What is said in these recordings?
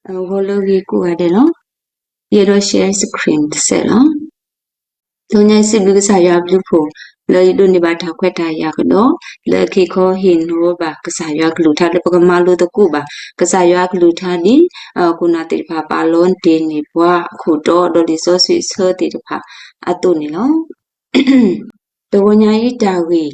ဂီၤလၢအဂ့ၤကိးဂၤဒဲးလီၤ. ယအဲၣ်ဒိး share screen တစဲးလီၤ. တနံၤအံၤ စံးဘျုးကစၢ်ယွၤအဘျုးအဖှိၣ် လၢယဒိးန့ၢ်ဘၣ်တၢ်ခွဲးတၢ်ယာ်ကဒီး လၢအခ့ခီဟ့ၣ်နီၤဘၣ်ကစၢ်ယွၤအကလုၢ်ကထါ လၢပကမၤလိသကိးဘၣ် ကစၢ်ယွၤအကလုၢ်ကထါဒ် ခိၣ်နၢ်သ့ၣ်တဖၣ် ပာ်လီၤတ့ၢ်န့ၢ်ပှၤအခိၣ်တီ ဒီးလံာ်စီဆှံအဆၢသ့ၣ်တဖၣ်အသိးန့ၣ်လီၤ. တဂီၤညါအံၤတၢ်ဂ့ၢ်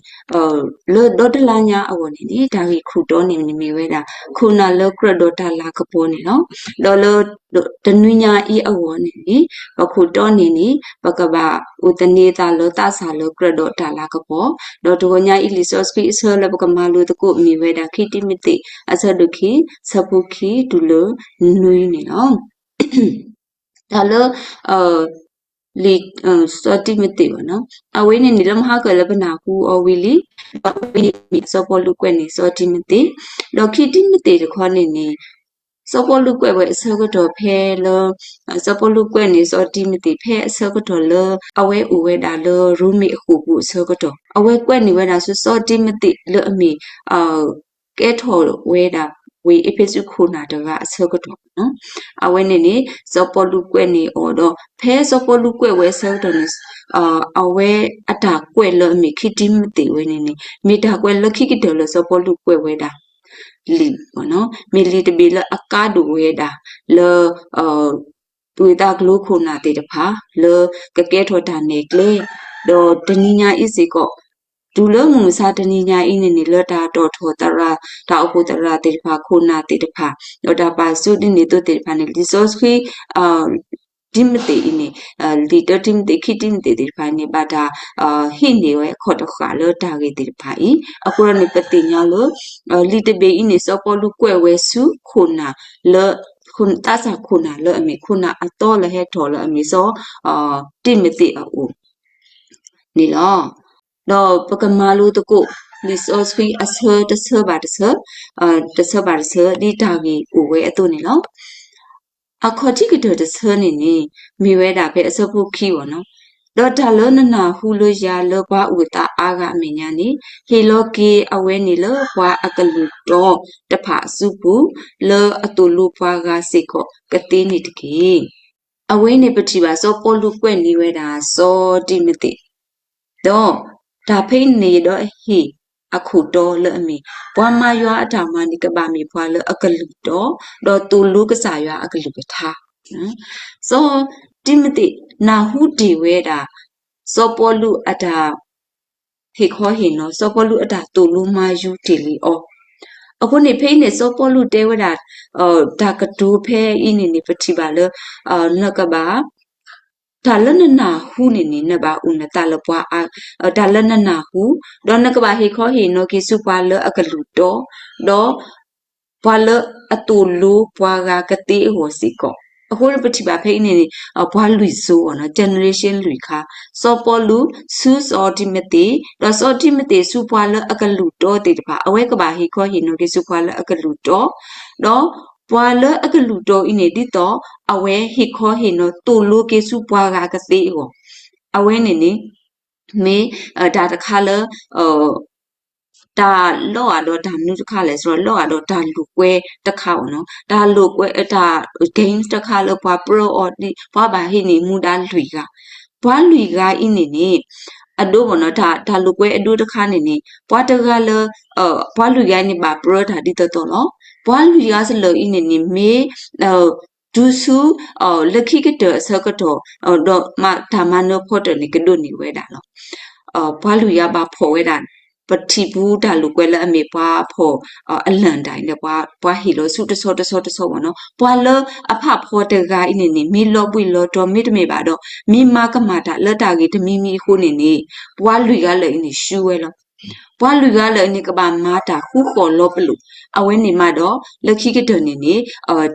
လၢဒီတလါညါအဂီၢ်န့ၣ်န့ၣ် တၢ်ဂ့ၢ်ခိၣ်တီန့ၣ်န့ၣ်မ့ၢ်ဝဲဒၣ် ခိၣ်နၢ်လၢကြၢးဒီးတၢ်လၤကပီၤန့ၣ်လီၤ. ဒီးလၢတနွံညါအံၤအဂီၢ်န့ၣ်န့ၣ် ပခိၣ်တီန့ၣ်န့ၣ် ပကဘၣ်အိၣ်သန့ၤသးလၢသးစၢ်လၢကြၢးဒီးတၢ်လၤကပီၤ, ဒီးတဂီၤညါအံၤလံာ်စီဆှံအဆၢလၢပကမၤလိသကိးမ့ၢ်ဝဲဒၣ် ခံတံၤမသ့း အဆၢဒိၣ်ခံ ဆၢဖိခံတုၤလၢနွံန့ၣ်လီၤ. တၢ်လၢ လံာ် စီၤတံၤမသ့းဘၣ်နီၤ, အဝဲန့ၣ်န့ၣ် လၢမဟါကၢၢ်လၢပနၢ်ဟူအီၤဝံၤလံ, ဒီးအဝဲန့ၣ်မ့ၢ်စီၤပီလူးကွဲးန့ၢ်စီၤတံၤမသ့း, ဒီးခံတံၤမသ့းတခီန့ၣ်န့ၣ် စီၤပီလူးကွဲးဝဲအဆၢကတီၢ်ဖဲလၢ စီၤပီလူးကွဲးန့ၢ်စီၤတံၤမသ့းဖဲအဆၢကတီၢ်လၢ အဝဲအိၣ်ဝဲဒၣ်လၢရိမ့ၤအဃိာ်ပူၤအဆၢကတီၢ်, အဝဲကွဲးန့ၢ်ဝဲဒၣ်ဆူစီၤတံၤမသ့းလၢအမ့ၢ် ကဲထီၣ်ဝဲဒၣ်ဝ့ၢ်အ့းဖ့းစူးခိၣ်နၢ်တဂၤအဆၢကတီၢ်နီၤ. အဝဲန့ၣ်န့ၣ် စီၤပီလူးကွဲးန့ၢ်အီၤဒီး ဖဲစီၤပီလူးကွဲးဝဲအဆၢကတီၢ်န့ၣ် အဝဲအတၢ်ကွဲးလၢအမ့ၢ်ခံတံၤမသ့းဝဲန့ၣ်န့ၣ် မ့ၢ်တၢ်ကွဲးလၢခံကတၢၢ်လၢစီၤပီလူးကွဲးဝဲဒၣ် လံာ် မ့ၢ်လံာ်တဘ့ၣ်လၢအကါဒိၣ်ဝဲဒၣ်လၢ ပုၢ်သးကျိၤခိၣ်နၢ်သ့ၣ်တဖၣ် လၢကကဲထီၣ်တၢ်နဲၣ်ကျဲ, ဒီးတနံၤညါအံၤစ့ၢ်ကီး တုၤလၢမုၢ်မဆါတနံၤညါအံၤန့ၣ်န့ၣ် လၢတၢ်တီၣ်ထီၣ်သရၣ် တၢ်အိၣ်ဖှိၣ်သရၣ်သ့ၣ်တဖၣ် ခိၣ်နၢ်သ့ၣ်တဖၣ် ဒီးတၢ်ပာ်ဆူၣ်ဒ်န့ၣ်အသိးသ့ၣ်တဖၣ်န့ၣ် လံာ်စီဆှံ တံၤမသ့းအံၤန့ၣ် လံာ်တၢတံၤမသ့း ခံတံၤမသ့းသ့ၣ်တဖၣ်န့ၣ် ဘၣ်တၢ်ဟံးန့ၢ်ဝဲခီၣ်တဃာ်လၢတၢ်ဂ့ၢ်သ့ၣ်တဖၣ်အံၤ အဃိန့ၣ် ပသ့ၣ်ညါလၢ လံာ်တဘ့ၣ်အံၤန့ၣ် စီၤပီလူးကွဲးဝဲဆူခိၣ်နၢ်လၢ သးစၢ်ခိၣ်နၢ်လၢအမ့ၢ်ခိၣ်နၢ်အသီလၢဟဲထီၣ်လၢအမ့ၢ်စီၤ တံၤမသ့းအအိၣ်န့ၣ်လီၤ. ဒီးပကမၤလိသကိး လံာ်စီဆှံအဆၢတဆၢဘၣ်တဆၢ, တဆၢဘၣ်တဆၢ ဒ်တၢ်ဂ့ၢ်အိၣ်ဝဲအသိးန့ၣ်လီၤ. အခီၣ်ထံးကတၢၢ်တဆၢန့ၣ်န့ၣ် မ့ၢ်ဝဲဒၣ်ဖဲအဆၢဖိခံဘၣ်နီၤ, ဒီးတၢ်လၢနနၢ်ဟူလၢယၤလၢပှၤအုၣ်အသးအါဂၤအမဲာ်ညါန့ၣ် ဟ့ၣ်လီၤက့ၤအဝဲန့ၣ်လၢပှၤအကလုၢ်တီတဖၣ်အစုပူၤ လၢအသိၣ်လိပှၤဂၤစ့ၢ်ကီးကသ့န့ၣ်တက့ၢ်. အဝဲန့ၣ်ပထံၣ်ဘၣ်စီၤပီလူးကွဲးန့ၢ်ဝဲဒၣ်စီၤတံၤမသ့း ဒီးတၢ်ဖဲအံၤန့ၣ် ယဒီးဟ့ၣ်အခိၣ်တီလၢအမ့ၢ် ပှၤမၤယွၤအတၢ်မၤန့ၣ် ကဘၣ်မ့ၢ်ပှၤလၢအကလုၢ်တီ ဒီးသိၣ်လိကစၢ်ယွၤအကလုၢ်ကထါ. စီၤတံၤမသ့း နၢ်ဟူတ့ၢ်ဝဲဒၣ် စီၤပီလူးအတၢ် ဟ့ၣ်ခီဟ့ၣ်နီၤ စီၤပီလူးအတၢ်သိၣ်လိမၤယူၤတ့ၢ်လံအီၤ. အဃိန့ၣ် ဖဲအံၤန့ၣ် စီၤပီလူးတဲဝဲဒၣ် တၢ်ကတိၤဖဲအံၤန့ၣ်န့ၣ် ပထံၣ်ဘၣ်လၢ နကဘၣ် တၢ်လၢနနၢ်ဟူန့ၣ်န့ၣ် နဘၣ်အိၣ်နသးလၢပှၤအါ တၢ်လၢနနၢ်ဟူ, ဒီးနကဘၣ်ဟ့ၣ်ခီဟ့ၣ်နီၤက့ၤဆူပှၤလၢအကလုၢ်တီ, ဒီး ပှၤလၢအသိၣ်လိပှၤဂၤကသ့အဂီၢ်စ့ၢ်ကီး. အဃိန့ၣ် ပထံၣ်ဘၣ်ဖဲအံၤန့ၣ်န့ၣ် ပှၤလွံၢ်စိၤအီၤနီၤ generation လွံၢ်ခါ, စီၤပီလူး ဆူစီၤတံၤမသ့း, ဒီးစီၤတံၤမသ့း ဆူပှၤလၢအကလုၢ်တီသ့ၣ်တဖၣ်, အဝဲကဘၣ်ဟ့ၣ်ခီဟ့ၣ်နီၤက့ၤဆူပှၤလၢအကလုၢ်တီ, ဒီးပှၤလၢအကလုၢ်တီအံၤန့ၣ် ဒ်သိးအဝဲဟ့ၣ်ခီဟ့ၣ်နီၤသိၣ်လိက့ၤဆူပှၤဂၤကသ့အဂီၢ်, အဝဲန့ၣ်န့ၣ် မ့ၢ် တၢ်တခါလၢ တၢ်လီၤဂာ်ဒီးတၢ်မနုၤတခါလဲၣ် လီၤဂာ်ဒီးတၢ်လိာ်ကွဲတခါအီၤနီၤ, တၢ်လိာ်ကွဲ တၢ် games တခါလၢပှၤပြၢအီၤဒ် ပှၤဘၣ်ဟ့ၣ်န့ၢ်မူဒါလွံၢ်ဂၤ, ပှၤလွံၢ်ဂၤအံၤန့ၣ်န့ၣ် အဒိဘၣ်နီၤ တၢ် တၢ်လိာ်ကွဲအဒိတခါန့ၣ်န့ၣ် ပှၤတဂၤလၢ ပှၤလွံၢ်ဂၤန့ၣ် ဘၣ်ပြၢတၢ်ဒ်သိးသိးလီၤ. ပှၤလွံၢ်ဂၤစလၢာ်အံၤန့ၣ်န့ၣ် မ့ၢ် တုၤဆူ လၢခံကတၢၢ်အဆၢကတီၢ် ဒီးမ့ၢ်တၢ်မၤနၢၤဖီတၢၣ်န့ၣ် ကဒိးန့ၢ်ဝဲဒၣ်လီၤ. ပှၤလွံၢ်ဂၤဘၣ်ဖီၣ်ဝဲဒၣ် ပထံၣ်ပူၤတၢ်လိာ်ကွဲလၢအမ့ၢ်ပှၤဖီၣ် အလၢၢ်ဒၣ်အံၤန့ၣ် ပှၤဟ့ၣ်လီၤဆူတဆီတဆီတဆီဘၣ်နီၤ, ပှၤလၢအဖးဖီတဂၤအံၤန့ၣ်န့ၣ် မ့ၢ်လီၤဘှံးလီၤတီၤမ့တမ့ၢ်ဘၣ်ဒီး မ့ၢ်မၤကမၣ်တၢ်လၢတၢ်ဂ့ၢ်တမံၤမံၤအဃိန့ၣ်န့ၣ် ပှၤလွံၢ်ဂၤလၢာ်အံၤန့ၣ် ရှုံးဝဲလီၤ. ပှၤလွံၢ်ဂၤလၢာ်န့ၣ် ကဘၣ်မၤတၢ်ဃူဃီၣ်လီၤပလိာ်, အဝဲန့ၣ်မးဒီး လၢခံကတၢၢ်န့ၣ်န့ၣ်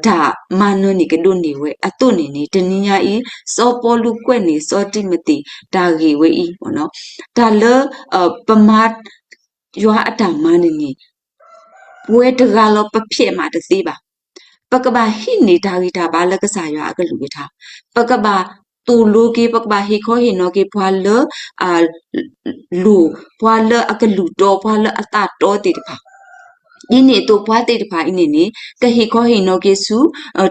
တၢ်မၤနၢၤန့ၣ်ကဒိးန့ၢ်ဝဲအသိးန့ၣ်န့ၣ် တနံၤညါအံၤ စီၤပီလူးကွဲးန့ၢ်စီၤတံၤမသ့း တၢ်ဂ့ၢ်ဝဲအံၤ တၢ်လၢ ပမၤ ယွၤအတၢ်မၤန့ၣ်န့ၣ် ပဝဲတဂၤလီၤပဖျဲးမးတသ့ဘၣ်. ပကဘၣ်ဟံးန့ၢ်တၢ်ဂံၢ်တၢ်ဘါလၢကစၢ်ယွၤအကလုၢ်ကထါ, ပကဘၣ်သိၣ်လိက့ၤ ပကဘၣ်ဟ့ၣ်ခီဟ့ၣ်နီၤက့ၤပှၤလၢ လိၤ ပှၤလၢအကလုၢ်တီ ပှၤလၢအသးတီသ့ၣ်တဖၣ် ဒ်န့ၣ်အသိးပှၤသ့ၣ်တဖၣ်အံၤန့ၣ်န့ၣ် ကဟ့ၣ်ခီဟ့ၣ်နီၤက့ၤဆူ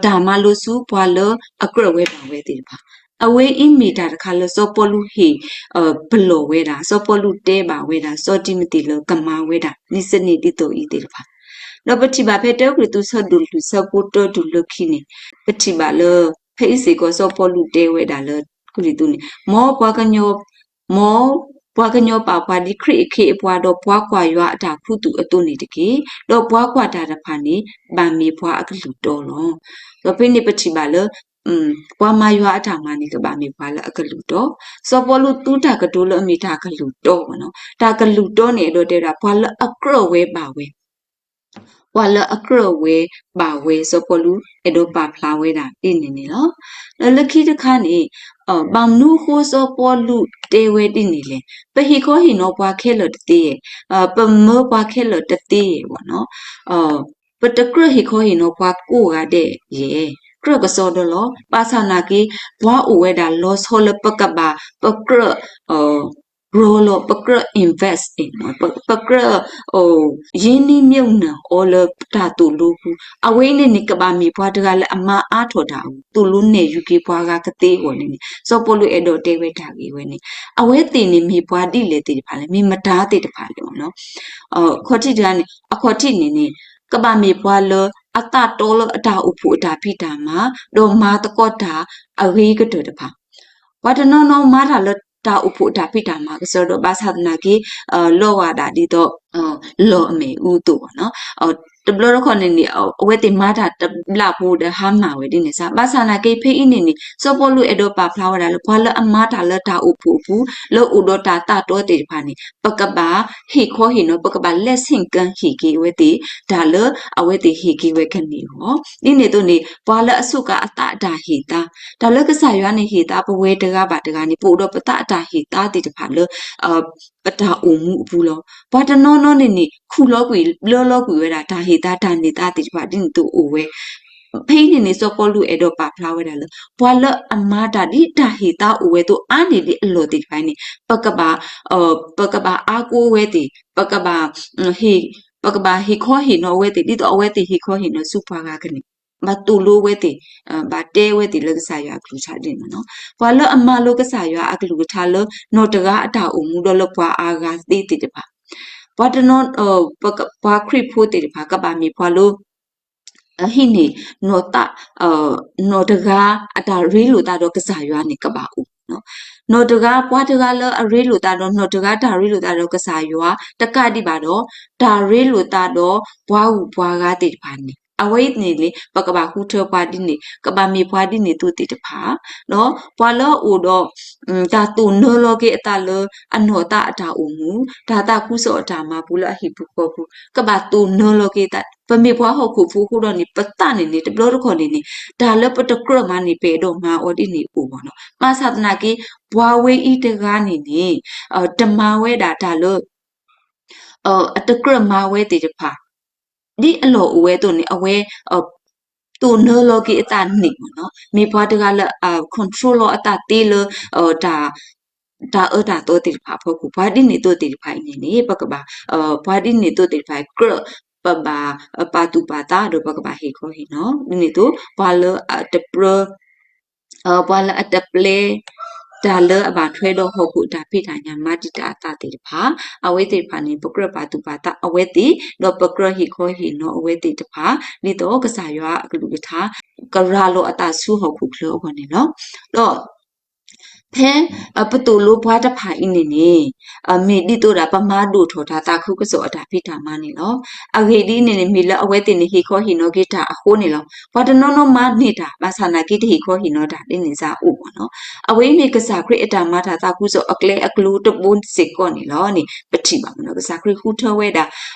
တၢ်မၤလိဆူပှၤလၢအကြၢးဝဲဘၣ်ဝဲသ့ၣ်တဖၣ်, အဝဲအံၤမ့ၢ်တၢ်တခါလၢစီၤပီလူးဟ့ၣ် ပလီၢ်ဝဲဒၣ်, စီၤပီလူးတဲဘၣ်ဝဲဒၣ် စီၤတံၤမသ့းလၢကမၤဝဲဒၣ် ဒ်စနံၣ်ဒ်သိးအံၤသ့ၣ်တဖၣ်, ဒီးပထံၣ်ဘၣ်ဖဲတၢကရံၣ်သူးဆၢဒိၣ်လွံၢ်ဆၢဖိတၢတုၤလၢခံန့ၣ်, ပထံၣ်ဘၣ်လၢ ဖဲအံၤစ့ၢ်ကီးစီၤပီလူးတဲဝဲဒၣ်လၢကရံၣ်သူးန့ၣ်, မ်ပှၤကညီ မ်ပှၤကညီပာ်ပှၤဒ်ခရံာ်အခ့အပှၤ ဒီးပှၤကွၢ်ယွၤအတၢ်ခူသူၣ်အသိးန့ၣ်တက့ၢ်. ဒီးပှၤကွၢ်တၢ်တဖၣ်န့ၣ် ဘၣ်မ့ၢ်ပှၤအကလုၢ်တီလီၤ. ဒီးဖဲန့ၣ်ပထံၣ်ဘၣ်လၢ ပှၤမၤယွၤအတၢ်မၤန့ၣ် ကဘၣ်မ့ၢ်ပှၤလၢအကလုၢ်တီ, စီၤပီလူးသူတၢ်ကတိၤလၢအမ့ၢ်တၢ်ကလုၢ်တီန့ၣ်, တၢ်ကလုၢ်တီန့ၣ် အဲၣ်ဒိးတဲဝဲဒၣ် ပှၤလၢအကြၢးဝဲဘၣ်ဝဲ ပှၤလၢအကြၢးဝဲဘၣ်ဝဲ စီၤပီလူးအဲၣ်ဒိးပာ်ဖျါဝဲဒၣ်ဒ်န့ၣ်န့ၣ်လီၤ. လၢခံတခါန့ၣ် ဘၣ်မနုၤအဃိစီၤပီလူးတဲဝဲဒ်န့ၣ်လဲၣ်, ပဟ့ၣ်ခီဟ့ၣ်နီၤပှၤခဲလၢာ်တသ့ဧါ, ပမၢပှၤခဲလၢာ်တသ့ဧါဘၣ်နီၤ, ပတကြၢးဟ့ၣ်ခီဟ့ၣ်နီၤပှၤကိးဂၤဒဲးဧါ, ကြၢးကစီဒီလီၤ. ဘၣ်ဆၣ်သနာ်က့ ပှၤအိၣ်ဝဲဒၣ်လီၤဆီလၢပကဘၣ် ပကြၢး ရီလီၤ ပကြၢး invest အံၤ ပကြၢး ရင်းနှီးမြှုပ်နှံအီၤလၢတၢ်သိၣ်လိပူၤ, အဝဲအံၤန့ၣ်န့ၣ် ကဘၣ်မ့ၢ်ပှၤတဂၤလၢအမၤအါထီၣ်တၢ်အဂီၢ် သိၣ်လိနဲၣ်ယုၤက့ၤပှၤဂၤကသ့အဂီၢ်န့ၣ်န့ၣ် စီၤပီလူးအဲၣ်ဒိးတဲဝဲတၢ်ဂ့ၢ်ဝဲန့ၣ်, အဝဲသ့ၣ်န့ၣ်မ့ၢ်ပှၤဒ်လဲၣ်သ့ၣ်တဖၣ်လဲၣ်, မ့ၢ်မတၤသ့ၣ်တဖၣ်လဲၣ်နီၤ. အခီၣ်ထံးတဂၤန့ၣ် အခီၣ်ထံးန့ၣ်န့ၣ် ကဘၣ်မ့ၢ်ပှၤလၢအသးတီလၢအတၢ်အိၣ်ဖှိၣ်အတၢ်ဖံးတၢ်မၤ ဒီးမၤသကိးတၢ်အဂ့ၤကတၢၢ်တဖၣ် ပှၤတနီၤနီၤမၤတၢ်လၢတၢ်အိၣ်ဖှိၣ်အတၢ်ဖံးတၢ်မၤကစီဒီ ဘၣ်ဆၣ်သနာ်က့ လီၤဂာ်ဒၣ်ဒ်သိး လီၢ်အမဲာ်အူအသိးဘၣ်နီၤ. တဘျီတခီၣ်န့ၣ်န့ၣ် အဝဲသ့ၣ်မၤတၢ်တဘျုးဖိဒီးဟါမၢ်ဝဲဒ်န့ၣ်စ့ၢ်, ဘၣ်ဆၣ်သနာ်က့ဖဲအံၤန့ၣ်န့ၣ် စီၤပီလူးအဲၣ်ဒိးပာ်ဖျါဝဲဒၣ်လၢ ပှၤလၢအမၤတၢ်လၢတၢ်အိၣ်ဖှိၣ်အပူၤ လၢအိၣ်ဒီးတၢ်သးတီသ့ၣ်တဖၣ်န့ၣ် ပကဘၣ်ဟ့ၣ်ခီဟ့ၣ်နီၤ ပကဘၣ် လၢဆ့ၣ်ကၢဟ့ၣ်က့ၤအဝဲသ့ၣ် တၢ်လၢအဝဲသ့ၣ်ဟ့ၣ်က့ၤဝဲကန့ၢ်အဂီၢ်, ဒ်န့ၣ်အသိးန့ၣ် ပှၤလၢအစူးကါအသးအတၢ်ဟ့ၣ်သါ, တၢ်လၢကစၢ်ယွၤန့ၣ်ဟ့ၣ်သါပဝဲတဂၤဘၣ်တဂၤန့ၣ် ပအိၣ်ဒီးပသးအတၢ်ဟ့ၣ်သါသ့ၣ်တဖၣ်လၢ ပတၢ်အိၣ်မူအပူၤလီၤ. ပှၤတနီၤနီၤန့ၣ်န့ၣ် ခူၣ်လီၤကွံာ်ဘျၢလီၤကွံာ်ဝဲဒၣ် တၢ်ဟ့ၣ်သါတၢ်န့ၢ်သါသ့ၣ်တဖၣ်ဒ်န့ၣ်အသိးအိၣ်ဝဲ ဖဲအံၤန့ၣ်န့ၣ် စီၤပီလူးအဲၣ်ဒိးပာ်ဖျါဝဲဒၣ်လၢ ပှၤလၢအမၤတၢ်ဒ်တၢ်ဟ့ၣ်သါအိၣ်ဝဲအသိးအါန့ၢ်ဒံးအလီၢ်သ့ၣ်တဖၣ်အံၤန့ၣ် ပကဘၣ် ပကဘၣ်အါကိးဝဲသ့ၣ် ပကဘၣ် ပကဘၣ်ဟ့ၣ်ခီဟ့ၣ်နီၤအဝဲသ့ၣ် ဒ်သိးအဝဲသ့ၣ်ဟ့ၣ်ခီဟ့ၣ်နီၤဆူပှၤဂၤကန့ၢ်, ဘၣ်သိၣ်လိဝဲသ့ၣ် ဘၣ်တဲဝဲသ့ၣ်လၢကစၢ်ယွၤအကလုၢ်ကထါဒ်န့ၣ်လီၤ. ပှၤလၢအမၤလိကစၢ်ယွၤအကလုၢ်ကထါလၢ နီၢ်တဂၤအတၢ်အိၣ်မူဒီးလၢပှၤအါဂၤသ့သ့ၣ်တဖၣ် ပှၤတနီၤ ပှၤခရံာ်ဖိသ့ၣ်တဖၣ် ကဘၣ်မ့ၢ်ပှၤလၢ အဟံးန့ၢ် နီၢ်သး နီၢ်တဂၤအတၢ်ရ့လိာ်သးဒီးကစၢ်ယွၤန့ၣ် ကဘၣ်အိၣ် နီၢ်တဂၤ ပှၤတဂၤလၢအရ့လိာ်သးဒီး နီၢ်တဂၤတၢ်ရ့လိာ်သးဒီးကစၢ်ယွၤ တကးဒံးဘၣ်ဒီး တၢ်ရ့လိာ်သးဒီးပှၤဂုၤပှၤဂၤသ့ၣ်တဖၣ်န့ၣ် အဝဲအံၤန့ၣ်န့ၣ် ပကဘၣ်ဃုထၢပှၤဒ်န့ၣ် ကဘၣ်မ့ၢ်ပှၤဒ်န့ၣ်သိးသ့ၣ်တဖၣ် ဒီးပှၤလၢအအိၣ်ဒီး တၢ်သိၣ်နၢလီၤက့ၤအသးလၢ အနီၢ်သးအတၢ်အိၣ်မူ တၢ်သးခုကစီၣ်အတၢ်မၤပူၤလၢအဟံၣ်ပူၤဃီပူၤ ကဘၣ်သိၣ်နၢလီၤက့ၤသး ပမ့ၢ်ပှၤဟီၣ်ခိၣ်ဖိအဃိဒီးန့ၣ် ပသးန့ၣ်န့ၣ် တဘျီတခီၣ်န့ၣ်န့ၣ် တၢ်လၢပတကြၢးမၤန့ၣ် ပအဲၣ်ဒိးမၤအီၤဒ်န့ၣ်အိၣ်ဘၣ်နီၤ. ဘၣ်ဆၣ်သနာ်က့ ပှၤဝဲအံၤတဂၤန့ၣ်န့ၣ် တမၤဝဲဒၣ်တၢ်လၢ အတကြၢးမၤဝဲသ့ၣ်တဖၣ် ဒ်အလီၢ်အိၣ်ဝဲအသိးန့ၣ် အဝဲ သိၣ်နၢလီၤက့ၤအသးန့ၣ်မ့ၢ်နီၤ မ့ၢ်ပှၤတဂၤလၢ control လီၤအသးသ့လၢ တၢ် တၢ်အၢတၢ်သီသ့ၣ်တဖၣ်အဖီခိၣ် ပှၤဒ်န့ၣ်သိးသ့ၣ်တဖၣ်အံၤန့ၣ်န့ၣ် ပကဘၣ် ပှၤဒ်န့ၣ်သိးသ့ၣ်တဖၣ်အံၤ ကြၢးပဘၣ်ပာ်သူၣ်ပာ်သးဒီးပကဘၣ်ဟ့ၣ်ခီဟ့ၣ်နီၤ ဒ်န့ၣ်သိး ပှၤလၢအတပြၢ ပှၤလၢအတပျဲ တၢ်လၢအဘၣ်ထွဲဒီးဟီၣ်ခိၣ်အတၢ်ဖံးတၢ်ညၣ်မၤတံာ်တာ်အသးသ့ၣ်တဖၣ် အဝဲသ့ၣ်တဖၣ်န့ၣ် ပကြၢးပာ်သူၣ်ပာ်သးအဝဲသ့ၣ် ဒီးပကြၢးဟ့ၣ်ခီဟ့ၣ်နီၤအဝဲသ့ၣ်တဖၣ် ဒ်သိးကစၢ်ယွၤအကလုၢ်ကထါ ကရၤလီၤအသးဆူဟီၣ်ခိၣ်ချၢအဂီၢ်န့ၣ်လီၤ. ဒီး ဖဲပသိၣ်လိပှၤတဖၣ်အံၤန့ၣ်န့ၣ် မ့ၢ်ဒ်သိးဒီးပမၤဒိၣ်ထီၣ်တၢ်သးခုကစီၣ်အတၢ်ဖံးတၢ်မၤန့ၣ်လီၤ. အဂ့ၢ်ဒ်အံၤန့ၣ်န့ၣ် မ့ၢ်လၢအဝဲသ့ၣ်န့ၣ်ဟ့ၣ်ခီဟ့ၣ်နီၤက့ၤတၢ်အဃိန့ၣ်လီၤ. ပှၤတနီၤနီၤမၤန့ၢ်တၢ် ဘၣ်ဆၣ်သနာ်က့တဟ့ၣ်ခီဟ့ၣ်နီၤတၢ်ဒ်န့ၣ်စ့ၢ်အိၣ်မ့ၢ်နီၤ. အဝဲအံၤမ့ၢ်ကစၢ်ခရံာ်အတၢ်မၤတၢ်သးခုကစီၣ်အကျဲအကျိၤတဘိစ့ၢ်ကီးန့ၣ်လီၤန့ၣ် ပထံၣ်ဘၣ်မ့ၢ်နီၤ. ကစၢ်ခရံာ်ဃုထၢဝဲဒၣ်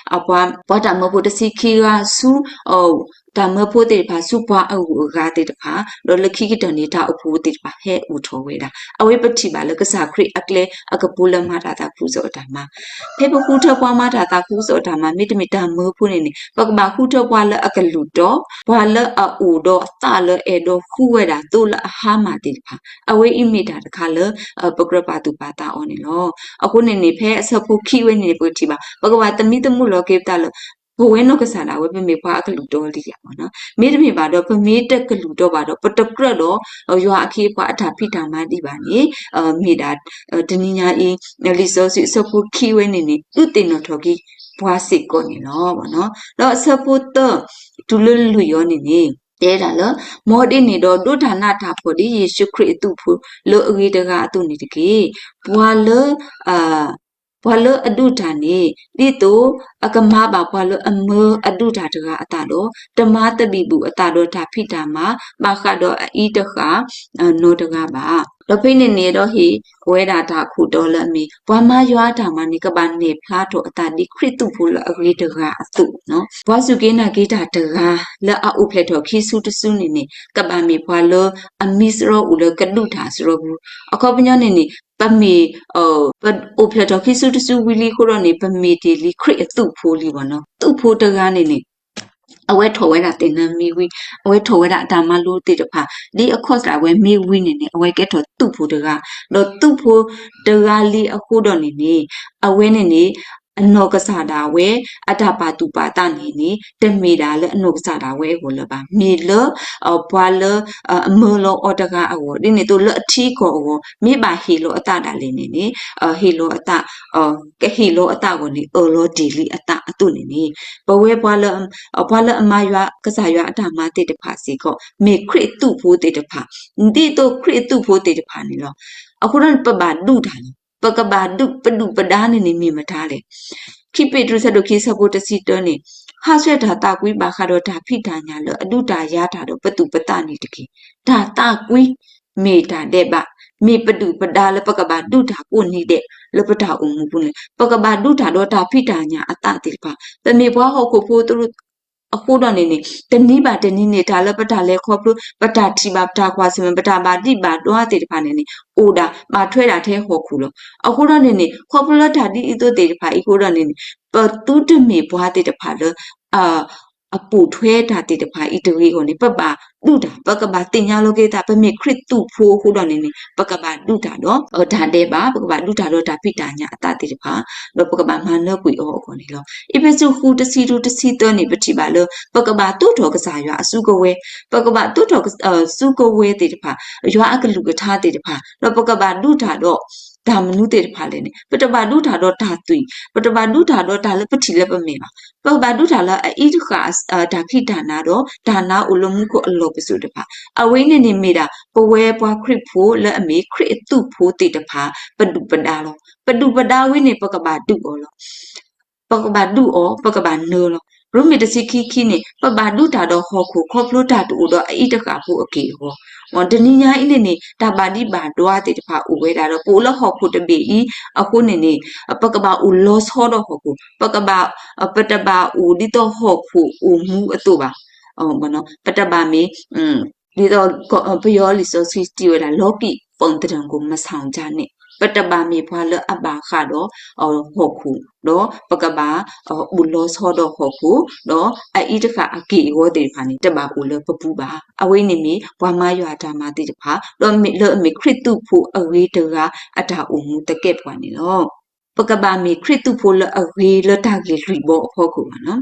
ပှၤ ပှၤတၢ်မၢဖိတဆံခံဂၤဆူ တၢ်မၢဖိသ့ၣ်တဖၣ် ဆူပှၤအဂုၤအဂၤသ့ၣ်တဖၣ် ဒီးလၢခံကတၢၢ်န့ၣ် တၢ်အိၣ်ဖှိၣ်သ့ၣ်တဖၣ်ဟဲအိၣ်ထီၣ်ဝဲဒၣ် အဝဲပထံၣ်ဘၣ်လၢကစၢ်ခရံာ်အကျဲအကပူၤလၢမၤတၢ်သးခုကစီၣ်အတၢ်မၤ ဖဲပဃုထၢပှၤမၤတၢ်သးခုကစီၣ်အတၢ်မၤ မ့တမ့ၢ်တၢ်မၢဖိန့ၣ်န့ၣ် ပကဘၣ်ဃုထၢပှၤလၢအကလုၢ်တီ ပှၤလၢအအိၣ်ဒီးအသးလၢအဲၣ်ဒိးဃုဝဲဒၣ်သိလၢအဟါမၢ်သ့ၣ်တဖၣ် အဝဲအံၤမ့ၢ်တၢ်တခါလၢ ပကြၢးပာ်သူၣ်ပာ်သးအီၤန့ၣ်လီၤ. အဃိန့ၣ်န့ၣ် ဖဲအဆၢဖိခံဝဲန့ၣ်န့ၣ် ပကထံၣ်ဘၣ် ပကဘၣ်သမံသမိးလီၤက့ၤပသးလၢ ပဝဲနီၢ်ကစၢ်ဒၣ်ဝဲ ပမ့ၢ်ပှၤအကလုၢ်တီလံဧါမ့ၢ်နီၤ. မ့တမ့ၢ်ဘၣ်ဒီး ပမ့ၢ်တကလုၢ်တီဘၣ်ဒီး ပတကြၢးဒီး ယွၤအခ့အပှၤအတၢ်ဖံးတၢ်မၤဒံးဘၣ်န့ၣ် မ့ၢ်ဒၣ် တနံၤညါအံၤ လံာ်စီဆှံအဆၢဖိခံဝဲန့ၣ်န့ၣ် ဒုးသ့ၣ်နီၣ်ထီၣ်က့ၤပှၤစ့ၢ်ကီးန့ၣ်လီၤ. ဒီးအဆၢဖိသၢ တုၤလၢလွံၢ်အံၤန့ၣ်န့ၣ် တဲဒၣ်လၢ မ်ဒ်န့ၣ်ဒီး ဒိးတၢ်နးတၢ်ဖှီၣ်ဒ်ယ့ၣ်ၡူးခရံာ်အသုးဖိလၢအဂ့ၤတဂၤအသိးန့ၣ်တက့ၢ်. ပှၤလၢ ပှၤလၢအဒုးတၢ်န့ၣ် ဒ်သိးအကမၤဘၣ်ပှၤလၢအမၢအဒုးတၢ်တဂၤအသးဒီး တမၤသဘံၣ်ဘုၣ်အသးဒီးတၢ်ဖံးတၢ်မၤ ဘၣ်ဃးဒီးအအံၤတဃၣ် နီတဂၤဘၣ်. ဒီးဖဲန့ၣ်န့ၣ်ဒီး ဟ့ၣ်ဝဲဒၣ်တၢ်အခိၣ်တီလၢအမ့ၢ် ပှၤမၤယွၤအတၢ်မၤန့ၣ် ကဘၣ်နဲၣ်ဖျါထီၣ်အသးဒ်ခရံာ်သုးဖိလၢအဂ့ၤတဂၤအသိး, ပှၤစူၢ်က့ၤနာ်က့ၤတၢ်တဂၤ လၢအအိၣ်ဖျဲၣ်ထီၣ်ခံစုတစုန့ၣ်န့ၣ် ကဘၣ်မ့ၢ်ပှၤလၢအမံစရီအိၣ်လၢကဒုးတၢ်စရီပူၤ, အခီပညီန့ၣ်န့ၣ် ပမ့ၢ် ပအိၣ်ဖျဲၣ်ထီၣ်ခံစုတစုဝံၤလံအဃိဒီးန့ၣ် ပမ့ၢ်တ့ၢ်လံခရံာ်အသုးဖိလံမ့ၢ်နီၤ. သုးဖိတဂၤန့ၣ်န့ၣ် အဝဲထီၣ်ဝဲဒၣ်သ့ၣ်နၢမ့ၢ်ဝံ, အဝဲထီၣ်ဝဲဒၣ်အတၢ်မၤလိသ့ၣ်တဖၣ် ဒ်အခီၣ်စးဝဲမ့ၢ်ဝံန့ၣ်န့ၣ် အဝဲကဲထီၣ်သုးဖိတဂၤ, ဒီးသုးဖိတဂၤလံအဃိဒီးန့ၣ်န့ၣ် အဝဲန့ၣ်န့ၣ် အနီၢ်ကစၢ်ဒၣ်ဝဲ အတၢ်ပာ်သူၣ်ပာ်သးန့ၣ်န့ၣ် တမ့ၢ်ဒၣ်လၢအနီၢ်ကစၢ်ဒၣ်ဝဲအဂီၢ်လၢၤဘၣ်. မ့ၢ်လၢ ပှၤလၢ အမၢလီၤအီၤတဂၤအဂီၢ် ဒ်န့ၣ်အသိးလၢအထံအကီၢ်အဂီၢ် မ့ၢ်ဘၣ်ဟ့ၣ်လီၤအသးဒၣ်လဲာ်န့ၣ်န့ၣ် ဟ့ၣ်လီၤအသး ကဟ့ၣ်လီၤအသးအဂီၢ်န့ၣ် အၢၣ်လီၤတ့ၢ်လံအသးအသိးန့ၣ်န့ၣ် ပဝဲပှၤလၢ ပှၤလၢအမၤယွၤ ကစၢ်ယွၤအတၢ်မၤသ့ၣ်တဖၣ်စ့ၢ်ကီး မ့ၢ်ခရံာ်သုးဖိသ့ၣ်တဖၣ် ဒ်သိးခရံာ်သုးဖိသ့ၣ်တဖၣ်န့ၣ်လီၤ. အဃိဒီးန့ၣ် ပဘၣ်ဒုးတၢ်လီၤ. ပကဘၣ်ဒုး ပဒုၣ်ပဒါန့ၣ်န့ၣ်မ့ၢ်မတၤလဲၣ်. ခံပ့းတရူးဆၢဒိၣ်ခံဆၢဖိတဆံတၢန့ၣ် ဟးဆှဲးတၢ်သးကွံဘၣ်ဃးဒီးတၢ်ဖံးတၢ်ညၣ်လၢအဒုးတၢ်ယၤတၢ်ဒီး ပသူၣ်ပသးန့ၣ်တက့ၢ်. တၢ်သးကွံ မ့ၢ်တၢ်ဒဲးဘး, မ့ၢ်ပဒုၣ်ပဒါလၢပကဘၣ်ဒုးတၢ်ကိးနံၤဒဲး လၢပတၢ်အိၣ်မူပူၤန့ၣ် ပကဘၣ်ဒုးတၢ်ဒီးတၢ်ဖံးတၢ်ညၣ်အသးသ့ၣ်တဖၣ်. ပမ့ၢ်ပှၤဟီၣ်ခိၣ်ဖိ အဃိဒီးန့ၣ်န့ၣ် တနံၤဘၣ်တနံၤန့ၣ် တၢ်လၢပတၢ်လဲၤခီဖျိ ပတၢ်ထံၣ်ဘၣ်ပတၢ်ကွၢ်ဆၢၣ်မဲာ် ပတၢ်ဘၣ်ဒံးဘၣ်ဒွါသ့ၣ်တဖၣ်န့ၣ်န့ၣ် အိၣ်ဒၣ်ဘၣ်ထွဲဒၣ်ထဲဟီၣ်ခိၣ်လီၤ. အဃိဒီးန့ၣ်န့ၣ် ခီဖျိလၢတၢ်ဒ်အံၤအသိးသ့ၣ်တဖၣ်အံၤအဃိဒီးန့ၣ်န့ၣ် ပသုတမ့ၢ်ပှၤသ့ၣ်တဖၣ်လၢ အပိာ်ထွဲတၢ်သ့ၣ်တဖၣ်အံၤတဂ့ၤအဂီၢ်န့ၣ် ပဘၣ်ဒုးတၢ် ပကဘၣ်သ့ၣ်ညါလီၤက့ၤသး ပမ့ၢ်ခရံာ်သုးဖိအဃိဒီးန့ၣ်န့ၣ် ပကဘၣ်ဒုးတၢ်ဒီး တၢ်ဒဲးဘး ပကဘၣ်ဒုးတၢ်ဒီးတၢ်ဖံးတၢ်ညၣ်အသးသ့ၣ်တဖၣ် ဒီးပကဘၣ်မၤနၢၤကွံာ်အီၤအဂီၢ်န့ၣ်လီၤ. အ့းဖ့းစူးဃုတဆံဒိၣ်တဆံသၢန့ၣ် ပထံၣ်ဘၣ်လၢ ပကဘၣ်သူၣ်ထီၣ်ကစၢ်ယွၤအစုကဝဲၤ, ပကဘၣ်သူၣ်ထီၣ် စုကဝဲၤသ့ၣ်တဖၣ်, ယွၤအကလုၢ်ကထါသ့ၣ်တဖၣ်, ဒီးပကဘၣ်ဒုးတၢ်ဒီး တၢ်မနုၤသ့ၣ်တဖၣ်လဲၣ်န့ၣ် ပတဘၣ်ဒုးတၢ်ဒီးတၢ်သွံၣ်, ပတဘၣ်ဒုးတၢ်ဒီးတၢ်လၢပထံၣ်လၢပမဲာ်ဘၣ်. ပကဘၣ်ဒုးတၢ်လၢအအံၤတဃၣ် တၢ်ဖံးတၢ်နါဒီး တၢ်နါအိၣ်လၢမူခိၣ်အလီၢ်ပစိာ်တဖၣ်. အဝဲအံၤန့ၣ်န့ၣ်မ့ၢ်ဒၣ် ပဝဲပှၤခရံာ်ဖိလၢအမ့ၢ်ခရံာ်အသုးဖိသ့ၣ်တဖၣ် ပဒုၣ်ပဒါလီၤ. ပဒုၣ်ပဒါဝဲန့ၣ် ပကဘၣ်ဒုးအီၤလီၤ. ပကဘၣ်ဒုးအီၤ ပကဘၣ်နၢၤလီၤ. ရိမ့ၤတဆံခံခံန့ၣ် ပဘၣ်ဒုးတၢ်ဒီးဟီၣ်ခိၣ်ခီဖျိတၢ်တအိၣ်ဒီးအအံၤတဃၣ်ဖိအက့ၢ်အဂီၤ. တနံၤညါအံၤန့ၣ်န့ၣ် တၢ်ဘၣ်ဒံးဘၣ်ဒွါသ့ၣ်တဖၣ်အိၣ်ဝဲဒၣ်ဒီး ပအိၣ်လၢဟီၣ်ခိၣ်တဘ့ၣ်အံၤအဃိန့ၣ်န့ၣ် ပကဘၣ်အိၣ်လီၤဆီဒီးဟီၣ်ခိၣ်, ပကဘၣ် ပတဘၣ်အိၣ်ဒ်သိးဟီၣ်ခိၣ်အိၣ်မူအသိးဘၣ်. ပတဘၣ်မ့ၢ် ဒ်သိး ပယီၤလံာ်စီဆှံစံးဝဲဒၣ် လောကီပုံသဏ္ဍာန်ကို မဆောင်ကြနှင့် ပတဘၣ်မ့ၢ်ပှၤလၢအဘၣ်ဃးဒီး ဟီၣ်ခိၣ်, ဒီးပကဘၣ် အိၣ်လီၤဆီဒီးဟီၣ်ခိၣ်, ဒီးအအံၤတဃၣ်အက့ၢ်အဂီၤသ့ၣ်တဖၣ်န့ၣ် တဘၣ်အိၣ်လၢပပူၤဘၣ်. အဝဲန့ၣ်မ့ၢ်ပှၤမၤယွၤအတၢ်မၤသ့ၣ်တဖၣ်, ဒီးလၢအမ့ၢ်ခရံာ်သုးဖိအဂ့ၤတဂၤအတၢ်အိၣ်မူသကဲးပဝးန့ၣ်လီၤ. ပကဘၣ်မ့ၢ်ခရံာ်သုးဖိလၢအဂ့ၤလၢတၢ်ဂ့ၢ်လွံၢ်ဘီအဖီခိၣ်ဘၣ်နီၤ.